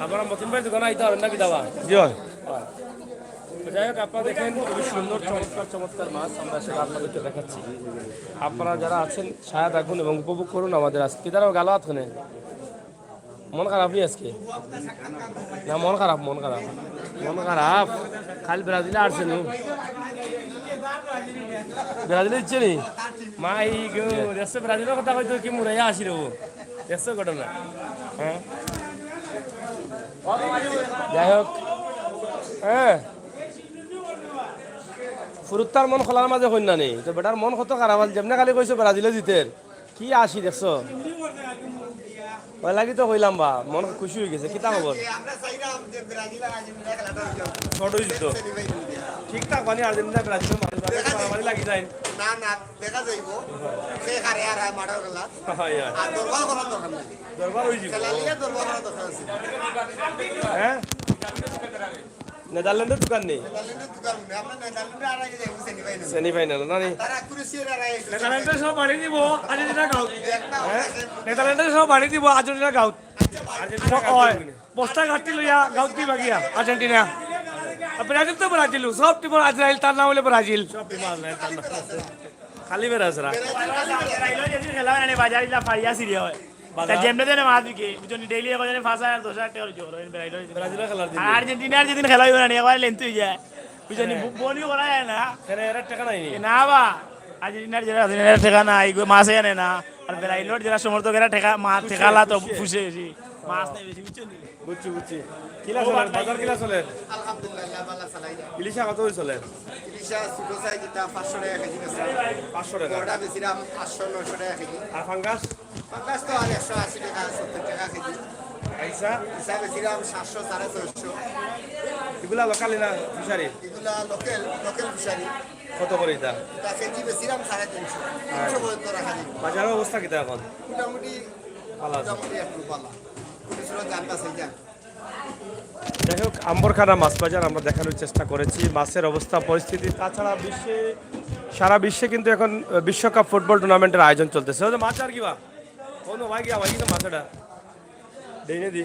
আপনারা মতিন ভাইয়ের দোকানে আইতে পারেন নাকি দাদা? জি হয়। তো যাই হোক, আপনারা দেখেন, খুবই সুন্দর চমৎকার চমৎকার মাছ আমরা সেটা আপনাদেরকে দেখাচ্ছি। আপনারা যারা আছেন, সায়া থাকুন এবং উপভোগ করুন আমাদের আজকে। কিতারাও গেল হাত খানে। মন খারাপ নি আজকে? না, মন খারাপ, মন খারাপ। মন খারাপ। খালি ব্রাজিলে আসছে নু। ব্রাজিলে দিচ্ছে নি? মাই গো, দেখছো ব্রাজিলের কথা কইতো কি মুরাইয়া আসি রে ও। দেখছো ঘটনা? হ্যাঁ? যাই হোক। হ্যাঁ। ফুরুত্তার মন খোলার মাঝে কইন না নি। তো বেটার মন কত খারাপ আছে, যেমনে খালি কইছো ব্রাজিলে জিতের। কি আসি দেখছো? ওই লাগি তো কইলাম বা, মন খুশি হয়ে গেছে। কিতা খবর? আমরা চাইলাম যে ব্রাজিল আর আর্জেন্টিনা খেলাটা হইতো। শর্ট হয়ে যেত। সেমিফাইনাল দিয়া। ঠিকঠাক মানে আর্জেন্টিনা ব্রাজিলের মাঝে দেখা যাইব। মারামারি লাগি যায়। না, না, দেখা যাইব। কে হারে আর হয় মাঠের খেলা। হয়, হয়। আর দরবার করার দরকার নাই। দরবার হয়ে যাবে। খেলা লিয়ে দরবার করার দরকার আছে। হ্যাঁ? নেদারল্যান্ডের দোকান নেই? নেদারল্যান্ডের দোকান নেই। আমরা নেদারল্যান্ডে আর আগে যাইব সেমিফাইনাল। সেমিফাইনাল, না নি? তারা ক্রোয়েশিয়ার আর আগে নেদারল্যান্ডে সব বাড়ি দিব, আর্জেন্টিনা গাউত। একটা হ্যাঁ? নেদারল্যান্ডে সব বাড়ি দিব, আর্জেন্টিনা গাউত। আর্জেন্টিনা সব গাউত হয়। দিব। বস্তা গাঁথি লইয়া গাউত দিবা গিয়া, আর্জেন্টিনা। আর ব্রাজিল তো ব্রাজিল, সব টিমর আজরাইল, তার নাম হলো ব্রাজিল। সব টিমর আজরাইল, তার নাম। খালি বেড়া আছে না? ব্রাজিল যেদিন খেলা হয় না, বাজার ইলা ফাইয়া সিরিয়া হয়। বাজার? তা যেমনে তেমনে মাছ বিকে, বুঝছো নি, ডেইলি এখন জানি পাঁচ হাজার, দশ হাজার টাকা রোজগার করে, বেড়াইল। ব্রাজিলের খেলার দিন। আর আর্জেন্টিনার যেদিন খেলা হইব না, নি, একবার লেন্থ হয়ে যায়। বুঝছো নি, হ্যাঁ। ব-, বনি করা যায় না। কেন এরা টাকা নাই নি? এ না বা, আর্জেন্টিনার যারা আছে, এরা টাকা নাই, গো, মাছ এনে না। আর বেড়াইলর যারা সমর্থক, এরা টাকা, মা-, খুশি, টাকা লা তো খুশি। খুশি বেশি। মাছ নাই বেশি, বুঝছো নি? বুঝছি, বুঝছি। কিলা চলে? বাজার কিলা চলে? আলহামদুলিল্লাহ, ভালা চালাই। ইলিশা কত করে চলে? ইলিশা ছোট সাইজ এটা পাঁচশো টাকা কেজি বেচা। পাঁচশো টাকা? বড়টা বেচিরাম আটশো, নয়শো টাকা কেজি। আর ফাঙ্গাস? ফাঙ্গাস তো আর একশো আশি টাকা, সত্তর টাকা কেজি। আর ইসা? ইসা বেচিরাম সাতশো, সাড়ে ছয়শো। এগুলা লোকালি না ফিশারি? এগুলা লোকাল, লোকাল ফিশারি। কত করে এটা? এটা কেজি বেচিরাম সাড়ে তিনশো। আর তিনশো পর্যন্ত রাখা যায়। বাজারের অবস্থা কিতা এখন? মোটামুটি, ভালা আছে। মোটামুটি একটু ভালা। পুলিশরা জানবা সেই জান। যাই হোক, আম্বরখানা মাছ বাজার আমরা দেখানোর চেষ্টা করেছি, মাছের অবস্থা, পরিস্থিতি। তাছাড়া বিশ্বে, সারা বিশ্বে কিন্তু এখন, আহ, বিশ্বকাপ ফুটবল টুর্নামেন্টের আয়োজন চলতেছে। ওই যে মাছ আর কি বা? কোনো ভাই গিয়া ভাই কিন্তু মাছ এটা। দেই না দি।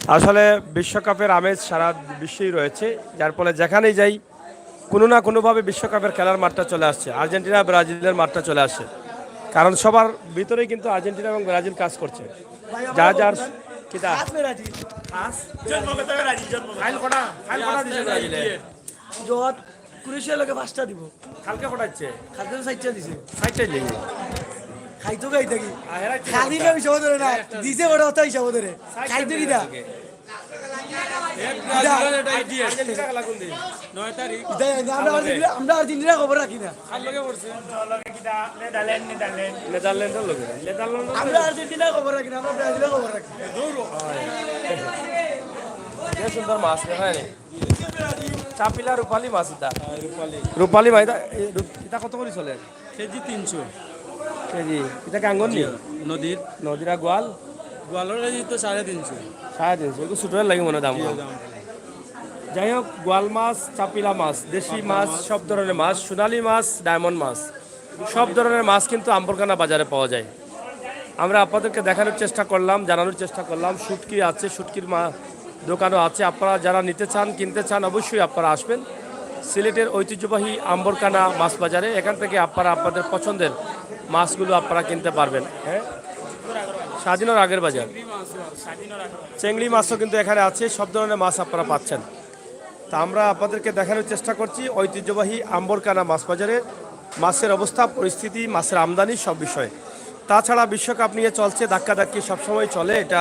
আসলে বিশ্বকাপের আমেজ সারা বিশ্বেই রয়েছে, যার ফলে যেখানেই যাই কোনো না কোনোভাবে বিশ্বকাপের খেলার মাঠটা চলে আসছে, আর্জেন্টিনা ব্রাজিলের মাঠটা চলে আসছে, কারণ সবার ভিতরেই কিন্তু আর্জেন্টিনা এবং ব্রাজিল কাজ করছে। ভাই, যা আমার যার বন্ধু কিতা? খাস ব্রাজিল। খাস? জন্মগত ব্রাজিল, জন্মগত। ফাইল কটা? ফাইল কটা দিছে ব্রাজিলে? জোয়াত ক্রোয়েশিয়ার লগে পাঁচটা দিব। কালকে কটা দিছে? কালকে তো চারটা দিছে। চারটা দিছে। খাইতো খাই থাকি। আর হেরা কি খালি খাইতো? না হিসাব ধরে না। দিছে বড় কথা হিসাব ধরে। চারটা খাইতো কি দা? দিছে। এক ব্রাজিলের এটা আইডিয়া। আর্জেন্টিনা খেলা কোন দিন? নয় তারিখ। ইতা, ইতা আমরা আর্জেন্টিনা, আমরা আর্জেন্টিনার খবর রাখি না। কার লগে পড়ছে? Netherland, Netherland. নেদারল্যান্ডের লগে। নেদারল্যান্ড আমরা আর্জেন্টিনার খবর রাখি না, আমরা ব্রাজিলের খবর রাখি। দূর। যে সুন্দর মাছ, হ্যাঁ। চাপিলা রূপালি মাছ ইতা। রূপালি। রূপালি মাছ ইতা, এ, রূপ-, ইতা কত করে চলে? কেজি তিনশো। কেজি। ইটা কাঙ্গন নি? নদীর। নদীর আর গোয়াল? গোয়ালর কেজি তো সাড়ে তিনশো। সাড়ে তিনশো, একটু ছোটর লাগি মনে দাম কম। যাই হোক, গোয়াল মাছ, চাপিলা মাছ, দেশি মাছ, সব ধরনের মাছ, সোনালী মাছ, ডায়মন্ড মাছ, সব ধরনের মাছ কিন্তু আম্বরকানা বাজারে পাওয়া যায়। আমরা আপনাদেরকে দেখানোর চেষ্টা করলাম, জানানোর চেষ্টা করলাম, শুটকি আছে, শুটকির মা দোকানও আছে। আপনারা যারা নিতে চান, কিনতে চান, অবশ্যই আপনারা আসবেন সিলেটের ঐতিহ্যবাহী আম্বরকানা মাছ বাজারে। এখান থেকে আপনারা আপনাদের পছন্দের মাছগুলো আপনারা কিনতে পারবেন। হ্যাঁ, স্বাধীনর আগের বাজার। চেংড়ি মাছও কিন্তু এখানে আছে, সব ধরনের মাছ আপনারা পাচ্ছেন। তা আমরা আপনাদেরকে দেখানোর চেষ্টা করছি ঐতিহ্যবাহী আম্বরকানা মাছ বাজারে মাছের অবস্থা, পরিস্থিতি, মাছের আমদানি, সব বিষয়ে। তাছাড়া বিশ্বকাপ নিয়ে চলছে ধাক্কাধাক্কি, সবসময় চলে এটা,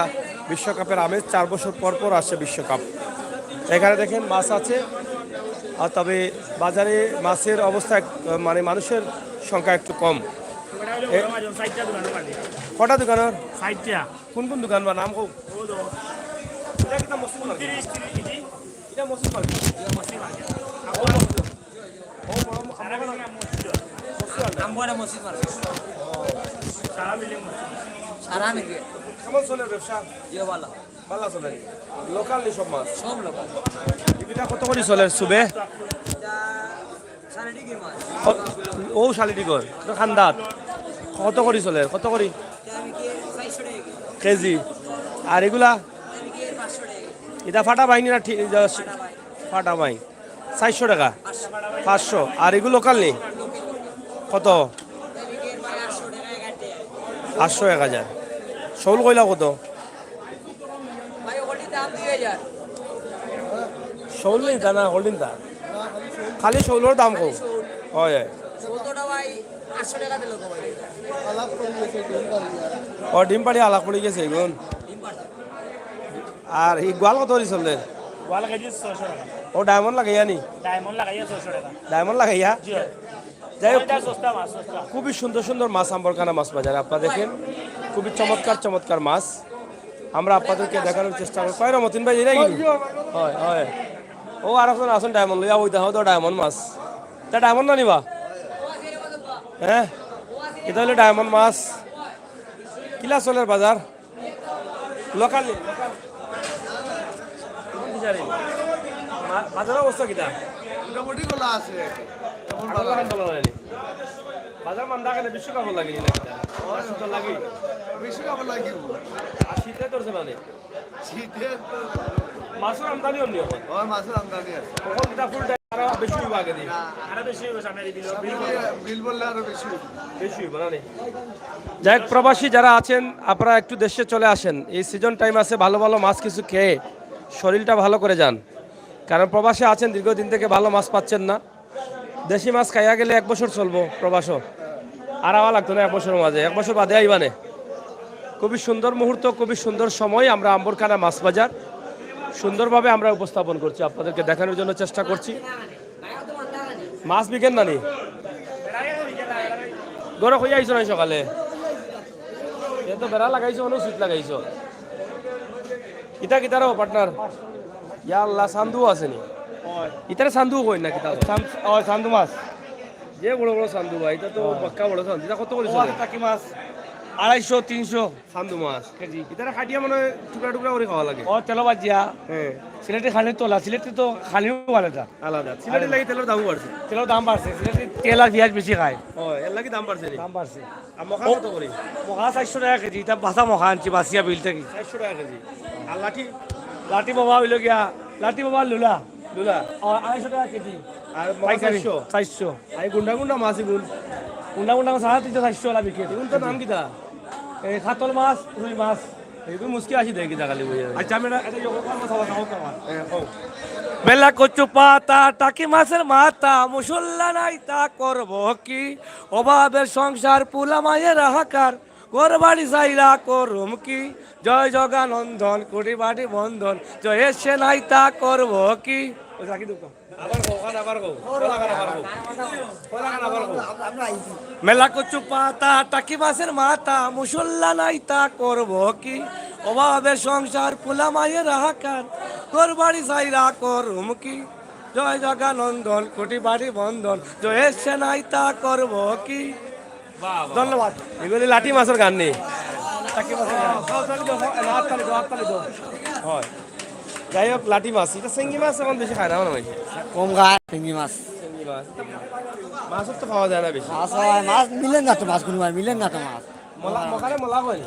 বিশ্বকাপের আমেজ। চার বছর পর পর আসে বিশ্বকাপ। এখানে দেখেন মাছ আছে, আর তবে বাজারে মাছের অবস্থা এক-, মানে মানুষের সংখ্যা একটু কম। কটা দোকানর? কোন কোন দোকান বা নাম কও? এটা কিতা মসজিদ মার্কেট? এটা মসজিদ মার্কেট। ও, বড় আম্বরকানা মসজিদ। আম্বরকানা মসজিদ মার্কেট। সারা মিলে। কেমন চলে ব্যবসা? ইয়ে ভালা। ভালা চলে। লোকাল নি সব মাছ? সব লোকাল। এটা কত করি চলে সুবে? এটা শালিডিগির মাছ। ও, ও শালিডিগর। তো খান্দাত। কত করি চলে? কত করি? এটা আমি কি চারশো টাকা কেজি। কেজি। আর এগুলা? এটা আমি কি পাঁচশো টাকা কেজি। এটা ফাটা বাইনি না ঠিক, এটা ফাটা বাইনি। ফাটা বাইনি। চারশো টাকা? পাঁচশো। আর এগুলো লোকাল নি? কত? আটশো, এক হাজার। শৌল কইলা কত? শৌল নি তা না, হলিন তা? খালি শৌলর দাম কম? হয়, হয়। ও, ডিম পাড়ি আলাপ পড়ি গেছে এখন। আর এই গোয়াল কত করি চলে? গোয়াল কেজি ছয়শো টাকা। ও, ডায়মন্ড লাগাইয়া নি? ডায়মন্ড লাগাইয়া ছয়শো টাকা। ডায়মন্ড লাগাইয়া? জি, হয়। যাই হোক, এটা সস্তা মাছ, সস্তা। খুবই সুন্দর সুন্দর মাছ আম্বরকানা মাছ বাজারে আপনারা দেখেন, খুবই চমৎকার চমৎকার মাছ আমরা আপনাদেরকে দেখানোর চেষ্টা করি। কয় রে মতিন ভাই, এরাই কি? হয়, হয়। ও, আর একজন আছেন ডায়মন্ড লইয়া, ওই দেখো তো ডায়মন্ড মাছ। তা ডায়মন্ড না নিবা? হ্যাঁ, এটা হলো ডায়মন্ড মাছ। কিলা চলের বাজার? লোকাল নি, লোকাল। কোন বিচারে? মা-, বাজারের অবস্থা কিতা? মোটামুটি খোলা আছে। তেমন আগর ভালো লাখান না। ভালা নায় নি? বাজার মান্দা কেনে, বিশ্বকাপ লাগি নি না কিতা? ওই সুন্দর লাগি? বিশ্বকাপ লাগি। আর শীতে ধরছে না নি? শীতে তো মাছর আমদানি অইলো নি অখন? ওই মাছর আমদানি আছে। অখন কিতা ফুল টাইম আরো বেশি অইবো আগে দি? না। আরো বেশি অইবো সামনে দি বিল, বিল বিল বললে আরো বেশি অইবো। বেশি অইবো না নি? যাই হোক, প্রবাসী যারা আছেন, আপনারা একটু দেশে চলে আসেন। এই সিজন টাইম আছে, ভালো ভালো মাছ কিছু খেয়ে শরীরটা ভালো করে যান। কারণ প্রবাসে আছেন, দীর্ঘদিন থেকে ভালো মাছ পাচ্ছেন না। দেশি মাছ খাইয়া গেলে এক বছর চলবো প্রবাসও। আর আওয়া লাগতো না এক বছরের মাঝে, এক বছর বাদে আইবানে। খুবই সুন্দর মুহূর্ত, খুবই সুন্দর সময় আমরা আম্বরকানা মাছ বাজার সুন্দরভাবে আমরা উপস্থাপন করছি, আপনাদেরকে দেখানোর জন্য চেষ্টা করছি। মাছ বিকেন না নি? ঘরো কইয়া আইছো না সকালে? এ তো বেড়া লাগাইছো, অনো সিট লাগাইছো। ইতা কিতারও পার্টনার? ইয়া আল্লাহ, চান্দু আছে নি? ইতারে চান্দু কইন না কিতা? চান-, ও, চান্দু মাছ। যে বড় বড় চান্দু ভাই, ইতা তো বাক্কা বড় চান্দু। ইতা কত করি চলে? টাকি মাছ আড়াইশো, তিনশো। চান্দু মাছ। কেজি। ইতারে কাটিয়া মনে হয় টুকরা টুকরা করি খাওয়া লাগে। ও, তেলো ভাজিয়া। হ্যাঁ। সিলেটি খানির তো আলাদা, সিলেটি তো খানিও আলাদা। আলাদা। সিলেটি লাগি তেলর দামও বাড়ছে। তেলর দাম বাড়ছে, সিলেটি তেল আর পিয়াজ বেশি খায়। ও, এর লাগি দাম বাড়ছে নি? দাম বাড়ছে। আর মখা ও, কত করি? মখা চাইরশো টাকা কেজি, ইতা বাসা মখা আনছি, বাসিয়া বিল থাকি। চাইরশো টাকা কেজি। আর লাঠি? লাঠি বাবা অইলো গিয়া, লাঠি বাবা লুলা। লুলা? ও, আড়াইশো টাকা কেজি। আর মখা পাইকারি, চাইরশো? চাইরশো। আর এই গুন্ডা গুন্ডা মাছ ইগুন? গুন্ডা গুন্ডা মাছ সাড়ে তিনশো, চাইরশো ওলা বিক্রি। ইগুন তো নাম কিতা? এই কাতল মাছ, রুই মাছ। ইগুন মুশকিল আছে দেখি, জাগালি বইয়া। আচ্ছা, আমি এটা, এটা ইয়ে করবো, কথা বলবো, কথা বলবো। হ্যাঁ, কও। বেলা কচু পাতা, টাকি মাছের মাথা, মুসল্লা নাই তা করব কি? অভাবের সংসার, পুলা মায়ের হাহাকার, ঘর বাড়ি ছাইরা করুম কি? জয় জগানন্দন, কোটি বাড়ি বন্ধন, জয়ের সে নাই তা করব কি? ওই রাখি দেবো। আবার কও, ওখানে আবার কও। ওলাখান আবার কও। ওলাখান আবার কও। মেলা কচু পাতা, টাকি মাছের মাথা, মুসল্লা নাই তা করব কি? অভাবের সংসার, পুলা মায়ের হাহাকার, ঘর বাড়ি ছাইরা করুম কি? জয় জগানন্দন, কোটি বাড়ি বন্ধন, জয়ের সে নাই তা করব কি? ধন্যবাদ। ইগুলি লাটি মাছর গান নি? হয়। যাই হোক, লাটি মাছ, ইটা শিঙ্গি মাছ অখন বেশি খায় না মনে হয়। কম খায় শিঙ্গি মাছ। শিঙ্গি মাছ। মাছও তো পাওয়া যায় না বেশি। মাছ হয়, মাছ মিলের না তো, মাছ কুনু বার মিলের না তো মাছ। মলা, মকারে মলা কয় নি?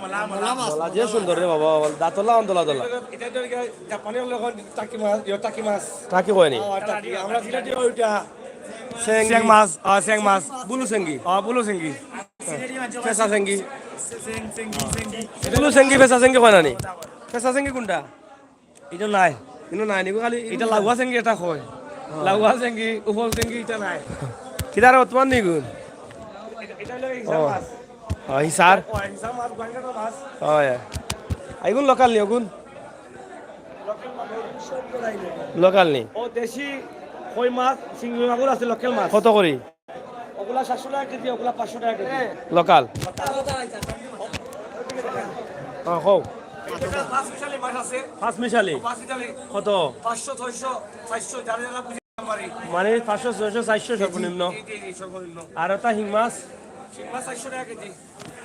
মলা মাছ। মলা যে সুন্দর রে বাবা, দাঁতলা অন দলা দলা। ইটা তো জাপানি অকলে কয় টাকি মাছ, ইয়ো টাকি মাছ। টাকি কয় নি? আমরা সিলেটি ওইটা। সেং মাছ, আ, সেং মাছ। বুলু সেঙ্গি। আ, বুলু সেঙ্গি। ফেসা সেঙ্গি। বুলু সেঙ্গি, ফেসা সেঙ্গি কয় না নি? ফেসা সেঙ্গি কুনটা? ইটা নাই। ইনো নাই নি, খালি ইটা লাউয়া সেঙ্গি ইটা কয়। লাউয়া সেঙ্গি, উপল সেঙ্গি ইটা নাই। কিদারে তোমার নিগুন? ইটা, ইটা হলো হিসাব মাছ। অ, হিসার? অ, হিসার মাছ, গোয়াইনঘাটর মাছ। অ, ইয়া। আইগুন লোকাল নি, ওগুন? লোকাল নি? ও দেশি কই মাছ, শিঙ্গি মাগুর আছে লোকাল মাছ। কত করি? ওগুলা সাতশো টাকা কেজি, ওগুলা পাঁচশো টাকা কেজি। লোকাল? অ, কও। পাঁচ মিশালি মাছ আছে। পাঁচ মিশালি? পাঁচ মিশালি। কত? পাঁচশো, ছয়শো, চারশো, যারা যারা বুঝে পারি। মানে পাঁচশো, ছয়শো, চারশো সর্বনিম্ন? জি, জি, জি, সর্বনিম্ন। আর ওটা হিং মাছ? হিং মাছ চারশো টাকা কেজি।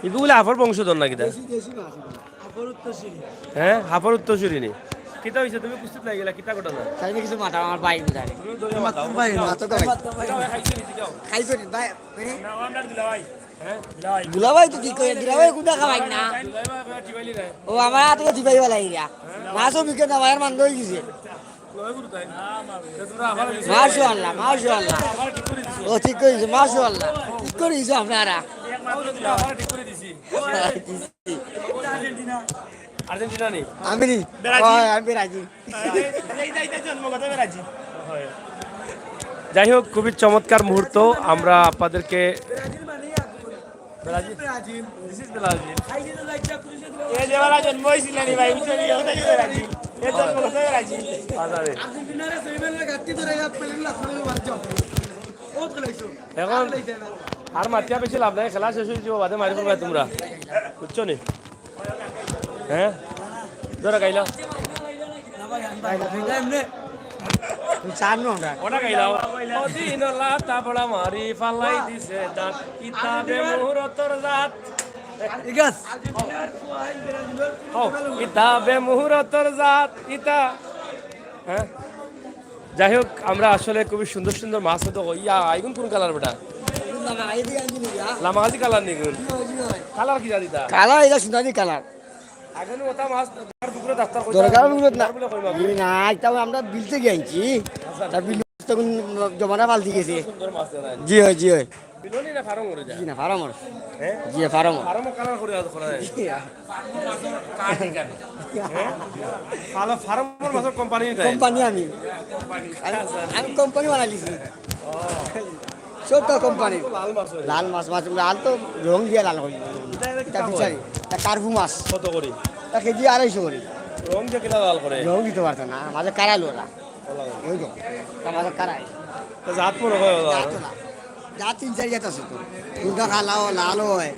ইগু বুলে আফর বংশধর নাকি তা? দেশি, দেশি মাছ ইগু। আফর উত্তরসূরি। হ্যাঁ, আফর উত্তরসূরি নি। কিতা হইছে? তুমি কুস্তিত লাগি গেলা, কিতা ঘটনা? তাই না কিছু মাথা আমার ভাই বুঝারে। তুমি ধরে মাথা। ভাই, মাথা তো ভাই। খাইছো নি, ভাই? হ্যাঁ? দুলাভাই তো কি করে? দুলাভাই কুদা খাওয়াই না। ও আমার হাতে তো দিবাই বলাই গিয়া। মাছও বিকে না, ভাইয়ের মান্দ হয়ে গেছে। মাশাআল্লাহ, মাশাআল্লাহ। ও ঠিক করে দিছে, মাশাআল্লাহ। ঠিক করে দিছে আপনারা। আর্জেন্টিনা নি? আমি নি? ব্রাজিল। হয়, আমি ব্রাজিল। যাই হোক, খুবই চমৎকার মুহূর্ত। আমরা আপনাদেরকে ব্রাজিল? This is Brazil. এই যে ওরা জন্ম হয়েছিল নি ভাই, উঠে নিয়ে ওটা কি ব্রাজিল? এর জন্ম কোথায় ব্রাজিল? বাজারে। এখন আর মাতিয়া বেশি লাভ নাই, খেলা শেষ হয়ে যাবো, বাদে মারি ফেলবে তোমরা, বুঝছো নি? হ্যাঁ, ধরো গাইলা। চার নম্বর। ওটা গাইলাও। অদিন লাতা বড়া মারি ফালাই দিছে দাঁত। ইতা বে মুহূর্তর জাত। ঠিক আছে। হও, ইতা বে মুহূর্তর জাত, ইতা। হ্যাঁ? যাই হোক, আমরা আসলে খুবই সুন্দর সুন্দর মাছ হতো। ইয়া, আইগুন কোন কালার বেটা? লামাগাজি কালার নি গুন? কালার কি জানি তা? কালার এটা সুনালি কালার। আগে নি ওটা মাছ দরকার পুকুরে ডাক্তার কইতা। দরকার পুকুরে না। বলে কই মাছ? ই না, এটা আমরা বিলতে গিয়ে আনছি। আচ্ছা। তা বিল তখন জমানা পাল্টি গেছে। সুন্দর মাছ জানা। জি হয়, জি হয়। বিলনি না ফার্ম করে যায়? জি না, ফার্ম করে। হ্যাঁ? জি, ফার্ম। ফার্ম কালার করে আছে, করা যায়। জি। হ্যাঁ? ভালো ফার্মর মাছের কোম্পানি তাই? কোম্পানি আমি। আমি, আমি কোম্পানি বানাই দিছি। সবটা কোম্পানি। লাল মাছ হয়। লাল মাছ, মাছ, লাল তো রং দিয়ে লাল হয়। এটা কি এটা কয়? ফিশারি, এটা কার্পু মাছ। কত করে? এটা কেজি আড়াইশো করে। রং দিয়ে কিনা লাল করে? রং দিতে পারতো না, মাঝে কারাইল ওরা। ভালো লাগে। ওই তো, এটা মাঝে কারাইল। তো জাত মনে হয় ভালো জাত লাগে। না। জাত তিন চার জাত আছে তো। কোনটা কালাও, লালও হয়।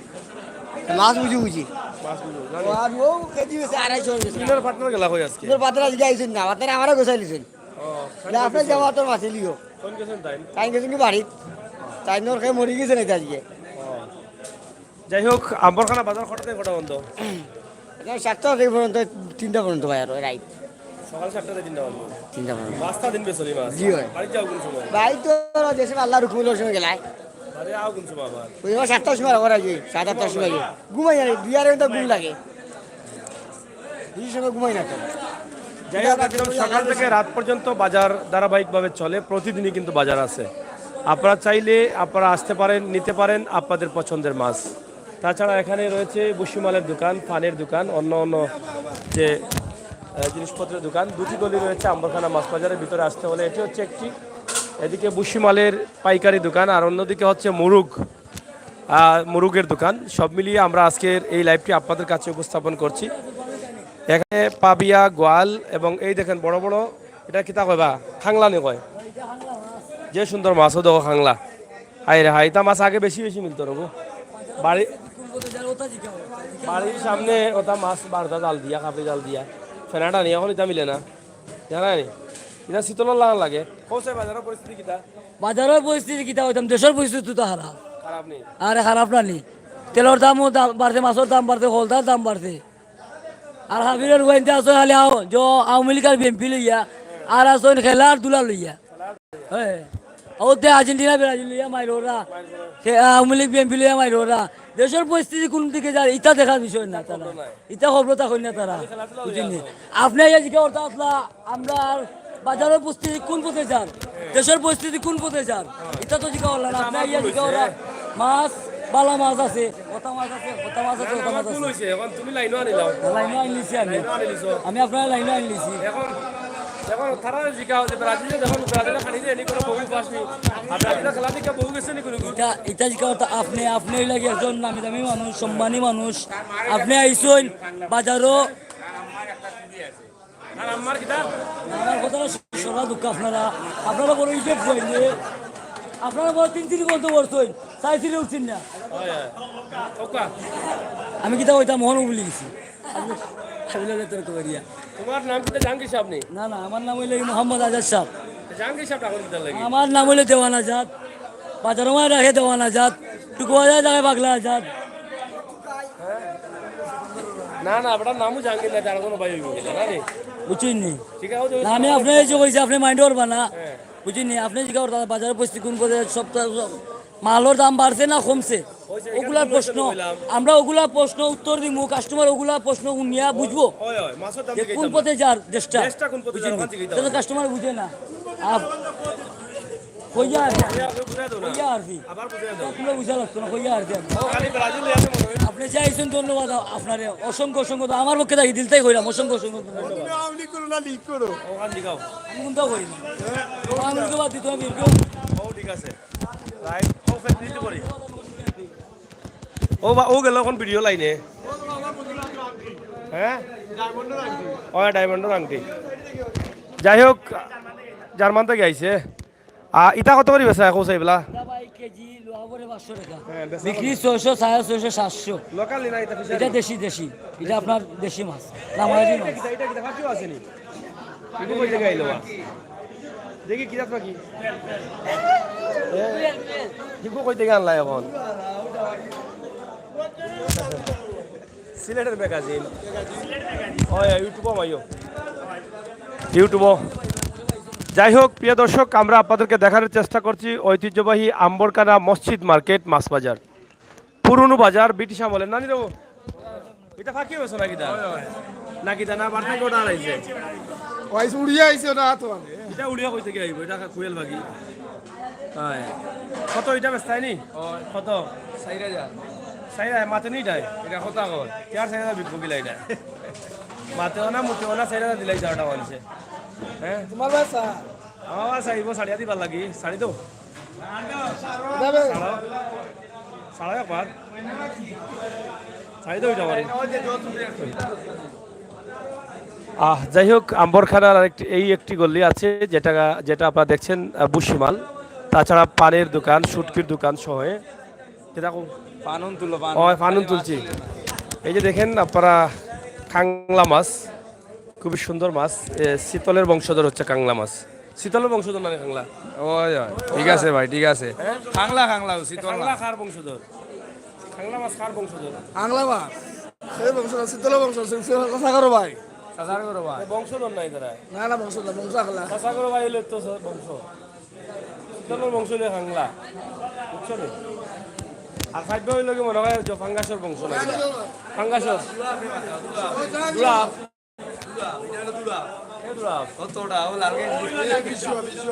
মাছ বুঝি বুঝি। মাছ বুঝি বুঝি। ও আর ও কেজি হয়েছে আড়াইশো হয়ে গেছে। তিনজন পার্টনার গেলা কই আজকে? তিনজন পার্টনার আজকে আইছেন না, পার্টনার আমারও গোছাই দিয়েছেন। ও, না, আপনার জামা তো মাছ লিও। কোন গেছেন তাই? তাই গেছেন কি বাড়িত? তাই নোর খেয়ে মরি গেছেন এটা আজকে। ও। যাই হোক, আম্বরখানা বাজার কটা থেকে কটা বন্ধ? এটা সাতটা থেকে পর্যন্ত, তিনটা পর্যন্ত ভাই আরো রাইত। সকাল সাতটা থেকে তিনটা বন্ধ। তিনটা পর্যন্ত। পাঁচটা দিন বেসলি মাছ। জি ভাই। বাড়ি যাও কোন সময়? ভাই তো দেশে আল্লাহর হুকুম হলো সময় গেলায়। বাড়ি আও কোন সময় আবার? ওই আমার সাতটার সময় আবার আসি, সাড়ে আটটার সময় আসি। ঘুমাই আর দুই আড়াই ঘন্টা ঘুম লাগে। দুই সময় ঘুমাই না তো। যাই হোক, একদম সকাল থেকে রাত পর্যন্ত বাজার ধারাবাহিকভাবে চলে, প্রতিদিনই কিন্তু বাজার আছে। আপনারা চাইলে আপনারা আসতে পারেন, নিতে পারেন আপনাদের পছন্দের মাছ। তাছাড়া এখানে রয়েছে ভুসিমালের দোকান, পানের দোকান, অন্য অন্য যে, আহ, জিনিসপত্রের দোকান। দুটি গলি রয়েছে আম্বরখানা মাছ বাজারের ভিতরে আসতে হলে। এটি হচ্ছে একটি, এদিকে ভুসিমালের পাইকারি দোকান, আর অন্যদিকে হচ্ছে মুরুগ, আহ, মুরুগের দোকান। সব মিলিয়ে আমরা আজকের এই লাইভটি আপনাদের কাছে উপস্থাপন করছি। এখানে পাবিয়া, গোয়াল এবং এই দেখেন বড় বড়, এটা কিতা কয় বা? খাংলা নি কয়? যে সুন্দর মাছও দেখো খাংলা। হায় রে হায়, ইতা মাছ আগে বেশি বেশি মিলতো রে গো। বাড়ি, বাড়ির সামনে ওটা মাছ বারোটা জাল দিয়া, কাপড়ি জাল দিয়া। ফেনাটা নি, এখন ইতা মিলে না। জানা নি? ইতা শীতল লাগান লাগে। কৌশে বাজারের পরিস্থিতি কিতা? বাজারের পরিস্থিতি কিতা হইতাম? দেশের পরিস্থিতি তো খারাপ। খারাপ নি? আরে খারাপ না নি? তেলর দামও দাম বাড়ছে, মাছর দাম বাড়ছে, হলদার দাম বাড়ছে। আর হাবিরর গুয়াইন্তে আছো খালি আও, যে আওয়ামী লীগ আর বিএনপি লইয়া, আর আছো খেলার ধুলা লইয়া। হ্যাঁ। ওতে আর্জেন্টিনা ব্রাজিল লইয়া মাইর ওরা। সে আওয়ামী লীগ বিএনপি লইয়া মাইর ওরা। দেশর পরিস্থিতি কোন দিকে যায়, ইটা দেখার বিষয় না তারা। ইটা খবর তা কই না তারা। বুঝছেন নি? আপনি এই জিজ্ঞাসা করতে আসলা, আমরা আর বাজারর পরিস্থিতি কোন পথে যার, দেশর পরিস্থিতি কোন পথে যার, ইটা তো জিজ্ঞাসা করলা না। আপনি এই জিজ্ঞাসা করলা, মাছ, বালা মাছ আছে, কথা মাছ আছে, কথা মাছ আছে, কথা মাছ আছে। ভুল হইছে, এখন তুমি লাইনও আনিলাও। লাইনও আনলিছি আমি। লাইনও আনিলিছো। আমি আপনার লাইনও আনলিছি। এখন, এখন তারা জিজ্ঞাসা হচ্ছে, ব্রাজিলে যখন ব্রাজিলে খালি দিয়ে এনে কোনো বহু পাসনি, আর ব্রাজিলে খেলা দেখে বহু গেছে নি কোনো? ইটা, ইটা জিজ্ঞাসা করতে আপনি, আপনি হইলা কি একজন নামি দামি মানুষ, সম্মানী মানুষ। আপনি আইসইন বাজারও। আর আমার কিতা? আমার কথা সরা দুঃখ আপনারা, আপনারা বড় ইজ্জত পাইলে, আপনারা বড় তিন তিন বন্ধ করছইন, চাইছিলে উঠছেন না। হয়, হয়। ওকা। আমি কিতা কইতাম, মহন বলি গেছি। আমি, আমি লগে তর্ক করিয়া। তোমার নাম কিতা জাহাঙ্গীর সাহেব নি? না, না, আমার নাম হইলো এই মোহাম্মদ আজাদ সাহেব। জাহাঙ্গীর সাহেব এখন কিতা লাগে? আমার নাম হইলো দেওয়ান আজাদ। বাজারও মাঝে রাখে দেওয়ান আজাদ। টুকু বাজার রাখে পাগলা আজাদ। না, না, বেটার নামও জাহাঙ্গীর না, তার কোনো ভাই হইব না, না রে? বুঝছেন নি? ঠিক আছে, ওই যে না, আমি আপনি এই যে কইছি, আপনি মাইন্ড করবা না। হ্যাঁ। বুঝছেন নি? আপনি জিজ্ঞাসা করতে বাজারের পরিস্থিতি কোন পর্যায়ে, সব তো, সব মালর দাম বাড়ছে না কমছে? ওই যে এখানে ওগুলার তো প্রশ্ন, বললাম। আমরা ওগুলা প্রশ্ন উত্তর দিমু, কাস্টমার ওগুলা প্রশ্ন উনিয়া বুঝবো। হয়, হয়, মাছের দাম যে জিজ্ঞাসা কোন করলাম। পথে যার দেশটা। দেশটা কোন পথে বুঝছেন যার নি? ওখান থেকে জিজ্ঞাসা এটা তো করলাম। কাস্টমার বুঝে না। আপ-, কইয়া আর কি। কইয়া আর কি। আবার বুঝাই দাও। তোমরা বুঝা লাগতো না, কইয়া আর কি। ও, খালি ব্রাজিল আছে মনে হয়। আপনি যে আইছেন, ধন্যবাদ আ-, আপনারে। অসংখ্য, অসংখ্য ধ-, আমার পক্ষে থাকি দিলতাই কইলাম, অসংখ্য, অসংখ্য ধন্যবাদ। তুমি আওয়ামী লীগ করো না, লীগ করো? ও, খান দিখাও। আমি কোনটা করি না। আওয়ামী লীগও বাদ দিতে হবে, লীগও। ও, ঠিক আছে। রাইট। ও, ফের দিতে পারি। ও বা, ও গেল এখন ভিডিও লাইনে। হ্যাঁ? ও, ডায়মন্ডর আংটি। যাই হোক, জার্মান থেকে আইছে। আ, ইটা কত করি বেচা এখন সাইবলা? ইটা ভাই কেজি লোয়া পড়ে পাঁচশো টাকা। হ্যাঁ, বেচা বিক্রি কত? ছয়শো, সাড়ে ছয়শো, সাতশো। লোকাল নি না, ইটা ফিশারি? ইটা দেশি, দেশি। ইটা আপনার দেশি মাছ, রাঙামাটি মাছ। ইটা কিতা, ইটা কিতা, ফাঁকিও আছে নি? ইগু কই থেকে আইলো বা? দেখি, কি জাত ফাঁকি? এ, ইগু কই থেকে আনলা এখন? সিলেটের ম্যাগাজিন। ওই, ওই, YouTube-ও মাইও। YouTube-ও। যাই হোক, প্রিয় দর্শক, আমরা আপনাদেরকে দেখানোর চেষ্টা করছি ঐতিহ্যবাহী আম্বরখানা মসজিদ মার্কেট, মাছ বাজার। পুরনো বাজার, ব্রিটিশ আমলের। নানি দেবো? ইটা ফাঁকি হয়েছে নাকি দা? নাকি দা না, বাড়তে গোটা আড়াইছে। ওই উড়িয়া আইছে না তো। ইটা উড়িয়া কই থেকে আইবো? ইটা কুয়েল বাগি। হয়। কত ইটা বেচতায় নি? কত? চাইর হাজার। চাইর হাজার, মাতে নি ইটায়? ইটা কথা কয়। কে আর চাইর হাজার বিকবো কিলা ইটা? মাতেও না, মুতেও না, চাইর হাজার দিলাই যাওয়াটা মানছে। হ্যাঁ? তোমার বাসা? আমার বাসা আইবো, ছাড়িয়া দিবার লাগি। ছাড়ি দেও। যাবে। ছাড়াও। ছাড়াও একবার। ছাড়ি দেও ইটা বাড়ি। আহ, যাই হোক, আম্বরখানার আরেকটি, এই একটি গল্লি আছে, যেটা, যেটা আপনারা দেখছেন, আহ, ভুসিমাল। তাছাড়া পানের দোকান, শুটকির দোকান সহ, এ? কিতা কও? পানন তুলো, পান। ও, পানন তুলছি। এই যে দেখেন আপনারা, কাংলা মাছ, খুবই সুন্দর মাছ। এ, শীতলের বংশধর হচ্ছে কাংলা মাছ। শীতলের বংশধর না রে কাংলা? ওই, ওই, ঠিক আছে ভাই, ঠিক আছে। হ্যাঁ? কাংলা, কাংলা, শীতল না। কাংলা কার বংশধর? কাংলা মাছ কার বংশধর? কাংলা মাছ। সেই বংশধর, শীতলের বংশধর, শীতল চাচা করো ভাই। চাচা করো ভাই। এ বংশধর নাই তারা। না, না, বংশধর, বংশ কাংলা। চাচা করো ভাই হইলে তো স-, বংশ। শীতলের বংশ হইলে কাংলা। বুঝছো নি? আর খাদ্য হইলে কি মনে হয় যে ফাঙ্গাসের বংশ নাকি? ফাঙ্গাসের। দুরা। এ দুরা। কতটা? ও লাল গেঞ্জি।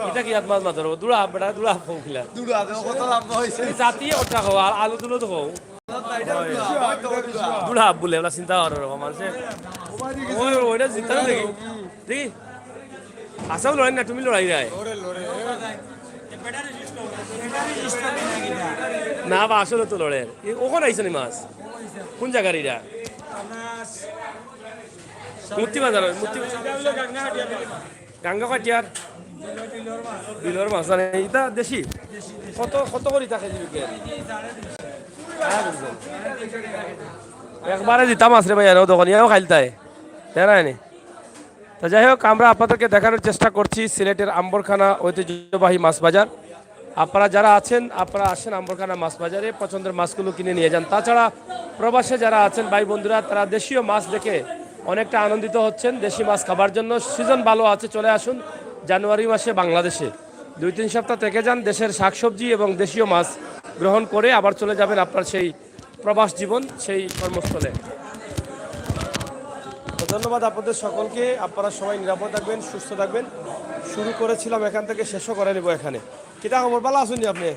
এটা কি আত মাছ মাথার? দুরা, বেটা, দুরা ফোকলা। দুরা, কত লম্বা হইছে? এই জাতি ওটা খাও, আর আলু তুলো তো খাও। দুরা বুলে, ওরা চিন্তা করো, মানুষে। ওই, ওইটা জিততে হবে দেখি। দেখি। আসাও লড়াই না, তুমি লড়াই যায়। না, বা আসলে তো লড়ে। এ, ওখানে আইসনি মাছ। কোন জায়গার এটা? মুক্তি বাজার, মুক্তি গাঙ্গা কাটিয়ার। বিলর মাছ, জানে, এটা দেশি। কত, কত করি থাকে কেজি বিক্রি? হ্যাঁ, বুঝলাম। একবারে দিতাম আছে রে ভাই, আরো দোকানি, এও খাইলতায়। তেরায়নি। তো যাই হোক, আমরা আপনাদেরকে দেখানোর চেষ্টা করছি সিলেটের আম্বরখানা ঐতিহ্যবাহী মাছ বাজার। আপনারা যারা আছেন, আপনারা আসেন আম্বরখানা মাছ বাজারে, পছন্দের মাছগুলো কিনে নিয়ে যান। তাছাড়া প্রবাসে যারা আছেন ভাই বন্ধুরা, তারা দেশীয় মাছ দেখে অনেকটা আনন্দিত হচ্ছেন। দেশি মাছ খাবার জন্য সিজন ভালো আছে, চলে আসুন জানুয়ারি মাসে বাংলাদেশে, দুই তিন সপ্তাহ থেকে যান, দেশের শাকসবজি এবং দেশীয় মাছ গ্রহণ করে আবার চলে যাবেন আপনার সেই প্রবাস জীবন, সেই কর্মস্থলে। তো ধন্যবাদ আপনাদের সকলকে। আপনারা সবাই নিরাপদ থাকবেন, সুস্থ থাকবেন। শুরু করেছিলাম এখান থেকে, শেষও করে নিব এখানে। কিতা খবর, ভালা আছইন নি আপনে?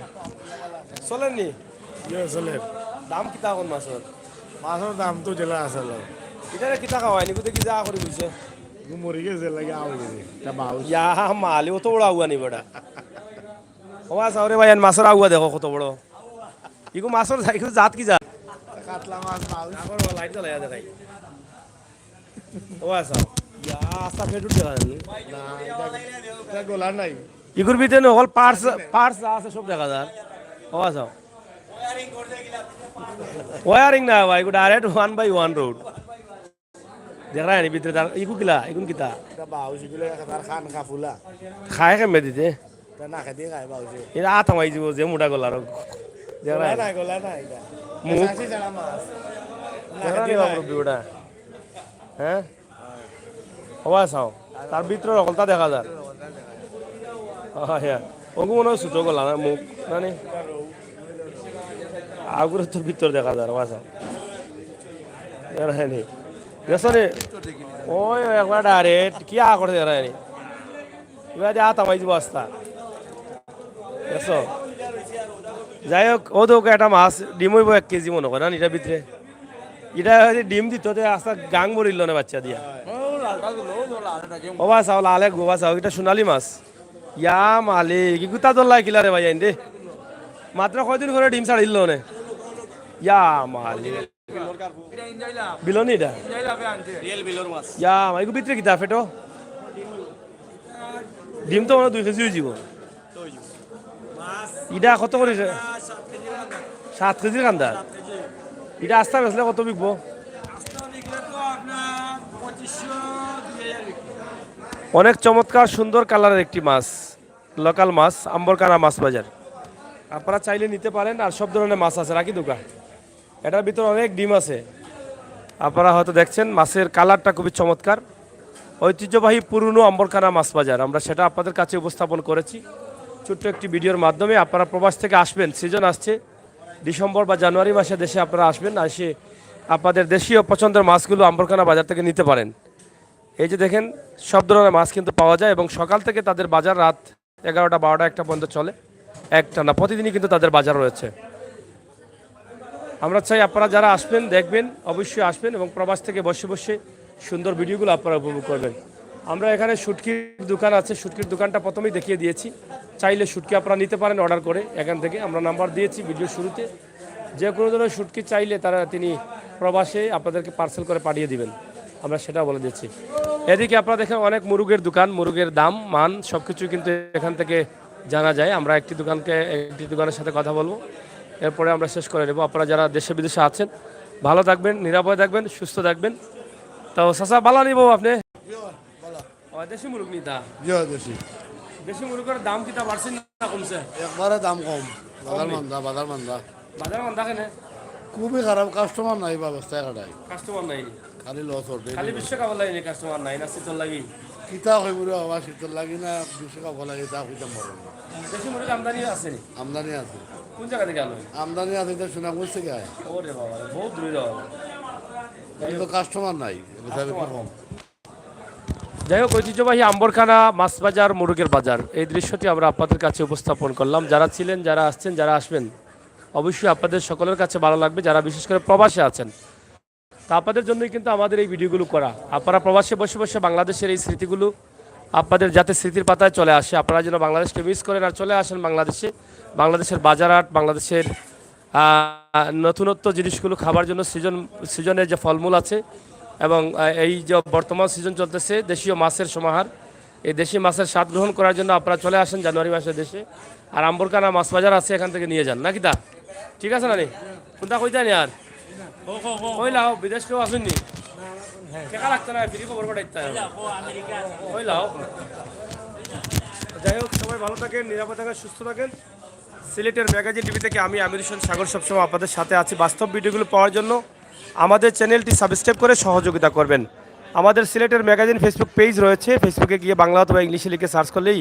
চলের নি? ইয়ে চলের। দাম কিতা অখন মাছর? মাছর দাম তো যেলা আছে লো। ইতারে কিতা খাওয়াইন? ইগুতে কি যা করি বুঝছে? ইগু মরি গেছে, লাগে আউ গেছে। ইতা বাউশ। ইয়া মালি, অত বড় আউয়া নি বেটা। ও মাছ, ওরে ভাই, মাছর আউয়া দেখো কত বড়। ইগু মাছর জা-, ইগু জাত কি জাত? কাতলা মাছ, বাউশ। না, বড় লাইট জ্বালাইয়া দেখাই। ও আচ্ছা। ইয়া, আস্তা ফেটুর দেখা যার নি? না, ইটা, ইটা গলা নাই। ইগুর ভিতরে অকল পার্টস, পার্টস যা আছে সব দেখা যার। ও আচ্ছা। ওয়ারিং না ভাই, ইগু direct one by one road। দেখরায় নি ভিতরে তার, ইগু কিলা, ইগুন কিতা? ইটা বাউশ, ইগুলো এক হাজার খান কাফুলা। খায় কেমনে দিতে? ইটা না খেতে খায় বাউশে। ইটা আত হামাই যিবো, যে মোটা গলার। দেখরায় গলা নি? নাই, গলা নাই ইটা। মুখ। চাষি ছাড়া মাছ। না দেখরায় নি খেতে বাবু খায়। রুবি ওটা? হ্যাঁ? হবা চাও। তার ভিতরে হকলতা দেখা যার। হ্যাঁ, হ্যাঁ। অগু মনে অয় ছোট গলা না, মুখ, না নি? আগুরে তো ভিতর দেখা যার, হবা চাও। এর হ্যাঁ নি। দেখছো নি? ওই, ওই একবার direct, কি আ করে দেখা যার নি? ইবাদি আত হামাই যিবো আস্তা। দেখছো? যাই হোক, ও তো একটা মাছ, ডিম অইবো এক কেজি মনে করেন, ইটার ভিতরে। ইটা যদি ডিম দিত, তে আস্তা গাং ভরিল নে বাচ্চা দিয়া। ও লালটা দিল, ও লালটা যে ও বা চাও, লালে গো বা চাও, ইটা সোনালী মাছ। ইয়া মালিক, ইগুতা দল্লাই কিলা রে ভাই, আইন দে। মাত্র কয়দিন করে ডিম ছাড়িল নে। ইয়া মালিক। বিলনি ইটা? রিয়েল বিলর মাছ। ইয়া, ইগু ভিতরে কিতা ফেটো? ডিম তো মনে অয় দুই কেজি অইযিবো। ইটা কত করি রে? সাত কেজির কান্দা। ইটা আস্তা বেচলে কত বিকবো? অনেক চমৎকার সুন্দর কালারের একটি মাছ, লোকাল মাছ, আম্বরকানা মাছ বাজার। আপনারা চাইলে নিতে পারেন, আর সব ধরনের মাছ আছে। রাখি দোকান। এটার ভিতরে অনেক ডিম আছে। আপনারা হয়তো দেখছেন, মাছের কালারটা খুবই চমৎকার। ঐতিহ্যবাহী পুরনো আম্বরকানা মাছ বাজার, আমরা সেটা আপনাদের কাছে উপস্থাপন করেছি ছোট্ট একটি ভিডিওর মাধ্যমে। আপনারা প্রবাস থেকে আসবেন, সিজন আসছে, ডিসেম্বর বা জানুয়ারি মাসে দেশে আপনারা আসবেন, এসে আপনাদের দেশীয় পছন্দের মাছগুলো আম্বরকানা বাজার থেকে নিতে পারেন। এই যে দেখেন, সব ধরনের মাছ কিন্তু পাওয়া যায় এবং সকাল থেকে তাদের বাজার রাত এগারোটা, বারোটা, একটা পর্যন্ত চলে। একটানা প্রতিদিনই কিন্তু তাদের বাজার রয়েছে। আমরা চাই আপনারা যারা আসবেন, দেখবেন, অবশ্যই আসবেন এবং প্রবাস থেকে বসে বসে সুন্দর ভিডিওগুলো আপনারা উপভোগ করবেন। আমরা এখানে শুটকির দোকান আছে, শুটকির দোকানটা প্রথমেই দেখিয়ে দিয়েছি। চাইলে শুটকি আপনারা নিতে পারেন অর্ডার করে এখান থেকে, আমরা নাম্বার দিয়েছি ভিডিওর শুরুতে। যে কোনো ধরনের শুটকি চাইলে তারা, তিনি প্রবাসে আপনাদেরকে পার্সেল করে পাঠিয়ে দিবেন, আমরা সেটা বলে দিচ্ছি। এদিকে আপনারা দেখেন অনেক মুরুগের দোকান, মুরুগের দাম, মান সব কিছু কিন্তু এখান থেকে জানা যায়। আমরা একটি দোকানকে, একটি দোকানের সাথে কথা বলবো, এরপরে আমরা শেষ করে নেব। আপনারা যারা দেশে বিদেশে আছেন, ভালো থাকবেন, নিরাপদে থাকবেন, সুস্থ থাকবেন। তো চাচা, ভালা নি আপনে? ও, দেশি মুরুগ নি ইতা? জি, অয় দেশি। দেশি মুরুগর দাম কিতা বাড়ছে না কমছে? একবারে দাম কম। বাজার কম নি? মান্দা, বাজার মান্দা। বাজার মান্দা কেনে? খুবই খারাপ, কাস্টমার নাই, ব্যবস্থা এটাই। কাস্টমার নাই নি? খালি লস অর, খালি ডেইলি লস। বিশ্বকাপ লাগি নি কাস্টমার নাই, না শীতর লাগি? কিতা কইমু রে বাবা, শীতর লাগি না বিশ্বকাপ লাগি, তা কইতাম পারমু না। দেশি মুরুগ আমদানি আছে নি? আমদানি আছে। কোন জাগা থাকি আনো? আমদানি আছে, ইতা সুনামগঞ্জ থাকি আয়। ওরে বাবা রে, বউত দূরে যাওয়া। কিন্তু কাস্টমার নাই, বেচাবেচি কাস্টমার কম। যাই হোক, ঐতিহ্যবাহী আম্বরখানা মাছ বাজার, মুরুগের বাজার, এই দৃশ্যটি আমরা আপনাদের কাছে উপস্থাপন করলাম। যারা ছিলেন, যারা আসছেন, যারা আসবেন, অবশ্যই আপনাদের সকলের কাছে ভালো লাগবে, যারা বিশেষ করে প্রবাসে আছেন। তা আপনাদের জন্যই কিন্তু আমাদের এই ভিডিওগুলো করা। আপনারা প্রবাসে বসে বসে বাংলাদেশের এই স্মৃতিগুলো আপনাদের যাতে স্মৃতির পাতায় চলে আসে, আপনারা যেন বাংলাদেশকে মিস করেন আর চলে আসেন বাংলাদেশে। বাংলাদেশের বাজারহাট, বাংলাদেশের, আহ, নতুনত্ব জিনিসগুলো খাবার জন্য সিজন, সিজনের যে ফলমূল আছে এবং, আহ, এই যে বর্তমান সিজন চলতেছে দেশীয় মাছের সমাহার, এই দেশি মাছের স্বাদ গ্রহণ করার জন্য আপনারা চলে আসেন জানুয়ারি মাসে দেশে। আর আম্বরখানা মাছ বাজার আছে, এখান থেকে নিয়ে যান, নাকি তা? ঠিক আছে না নি? কোনটা কইতা নি আর? কইলাও, বিদেশ কেউ আসেননি? টেকা লাগতো না, ফ্রি খবর পাঠাইতে হয়। কইলাও। যাই হোক, সবাই ভালো থাকেন, নিরাপদ থাকেন, সুস্থ থাকেন। সিলেটের ম্যাগাজিন টিভি থেকে আমি আমির হোসেন সাগর সবসময় আপনাদের সাথে আছি বাস্তব ভিডিওগুলো পাওয়ার জন্য। আমাদের চ্যানেলটি সাবস্ক্রাইব করে সহযোগিতা করবেন। আমাদের সিলেটের ম্যাগাজিন ফেসবুক পেজ রয়েছে, ফেসবুকে গিয়ে বাংলা অথবা ইংলিশে লিখে সার্চ করলেই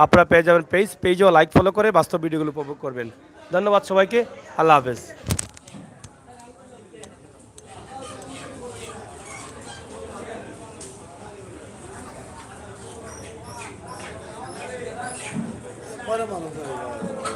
আপনারা পেয়ে যাবেন পেজ। পেজেও লাইক ফলো করে বাস্তব ভিডিওগুলো উপভোগ করবেন। ধন্যবাদ সবাইকে, আল্লাহ হাফেজ।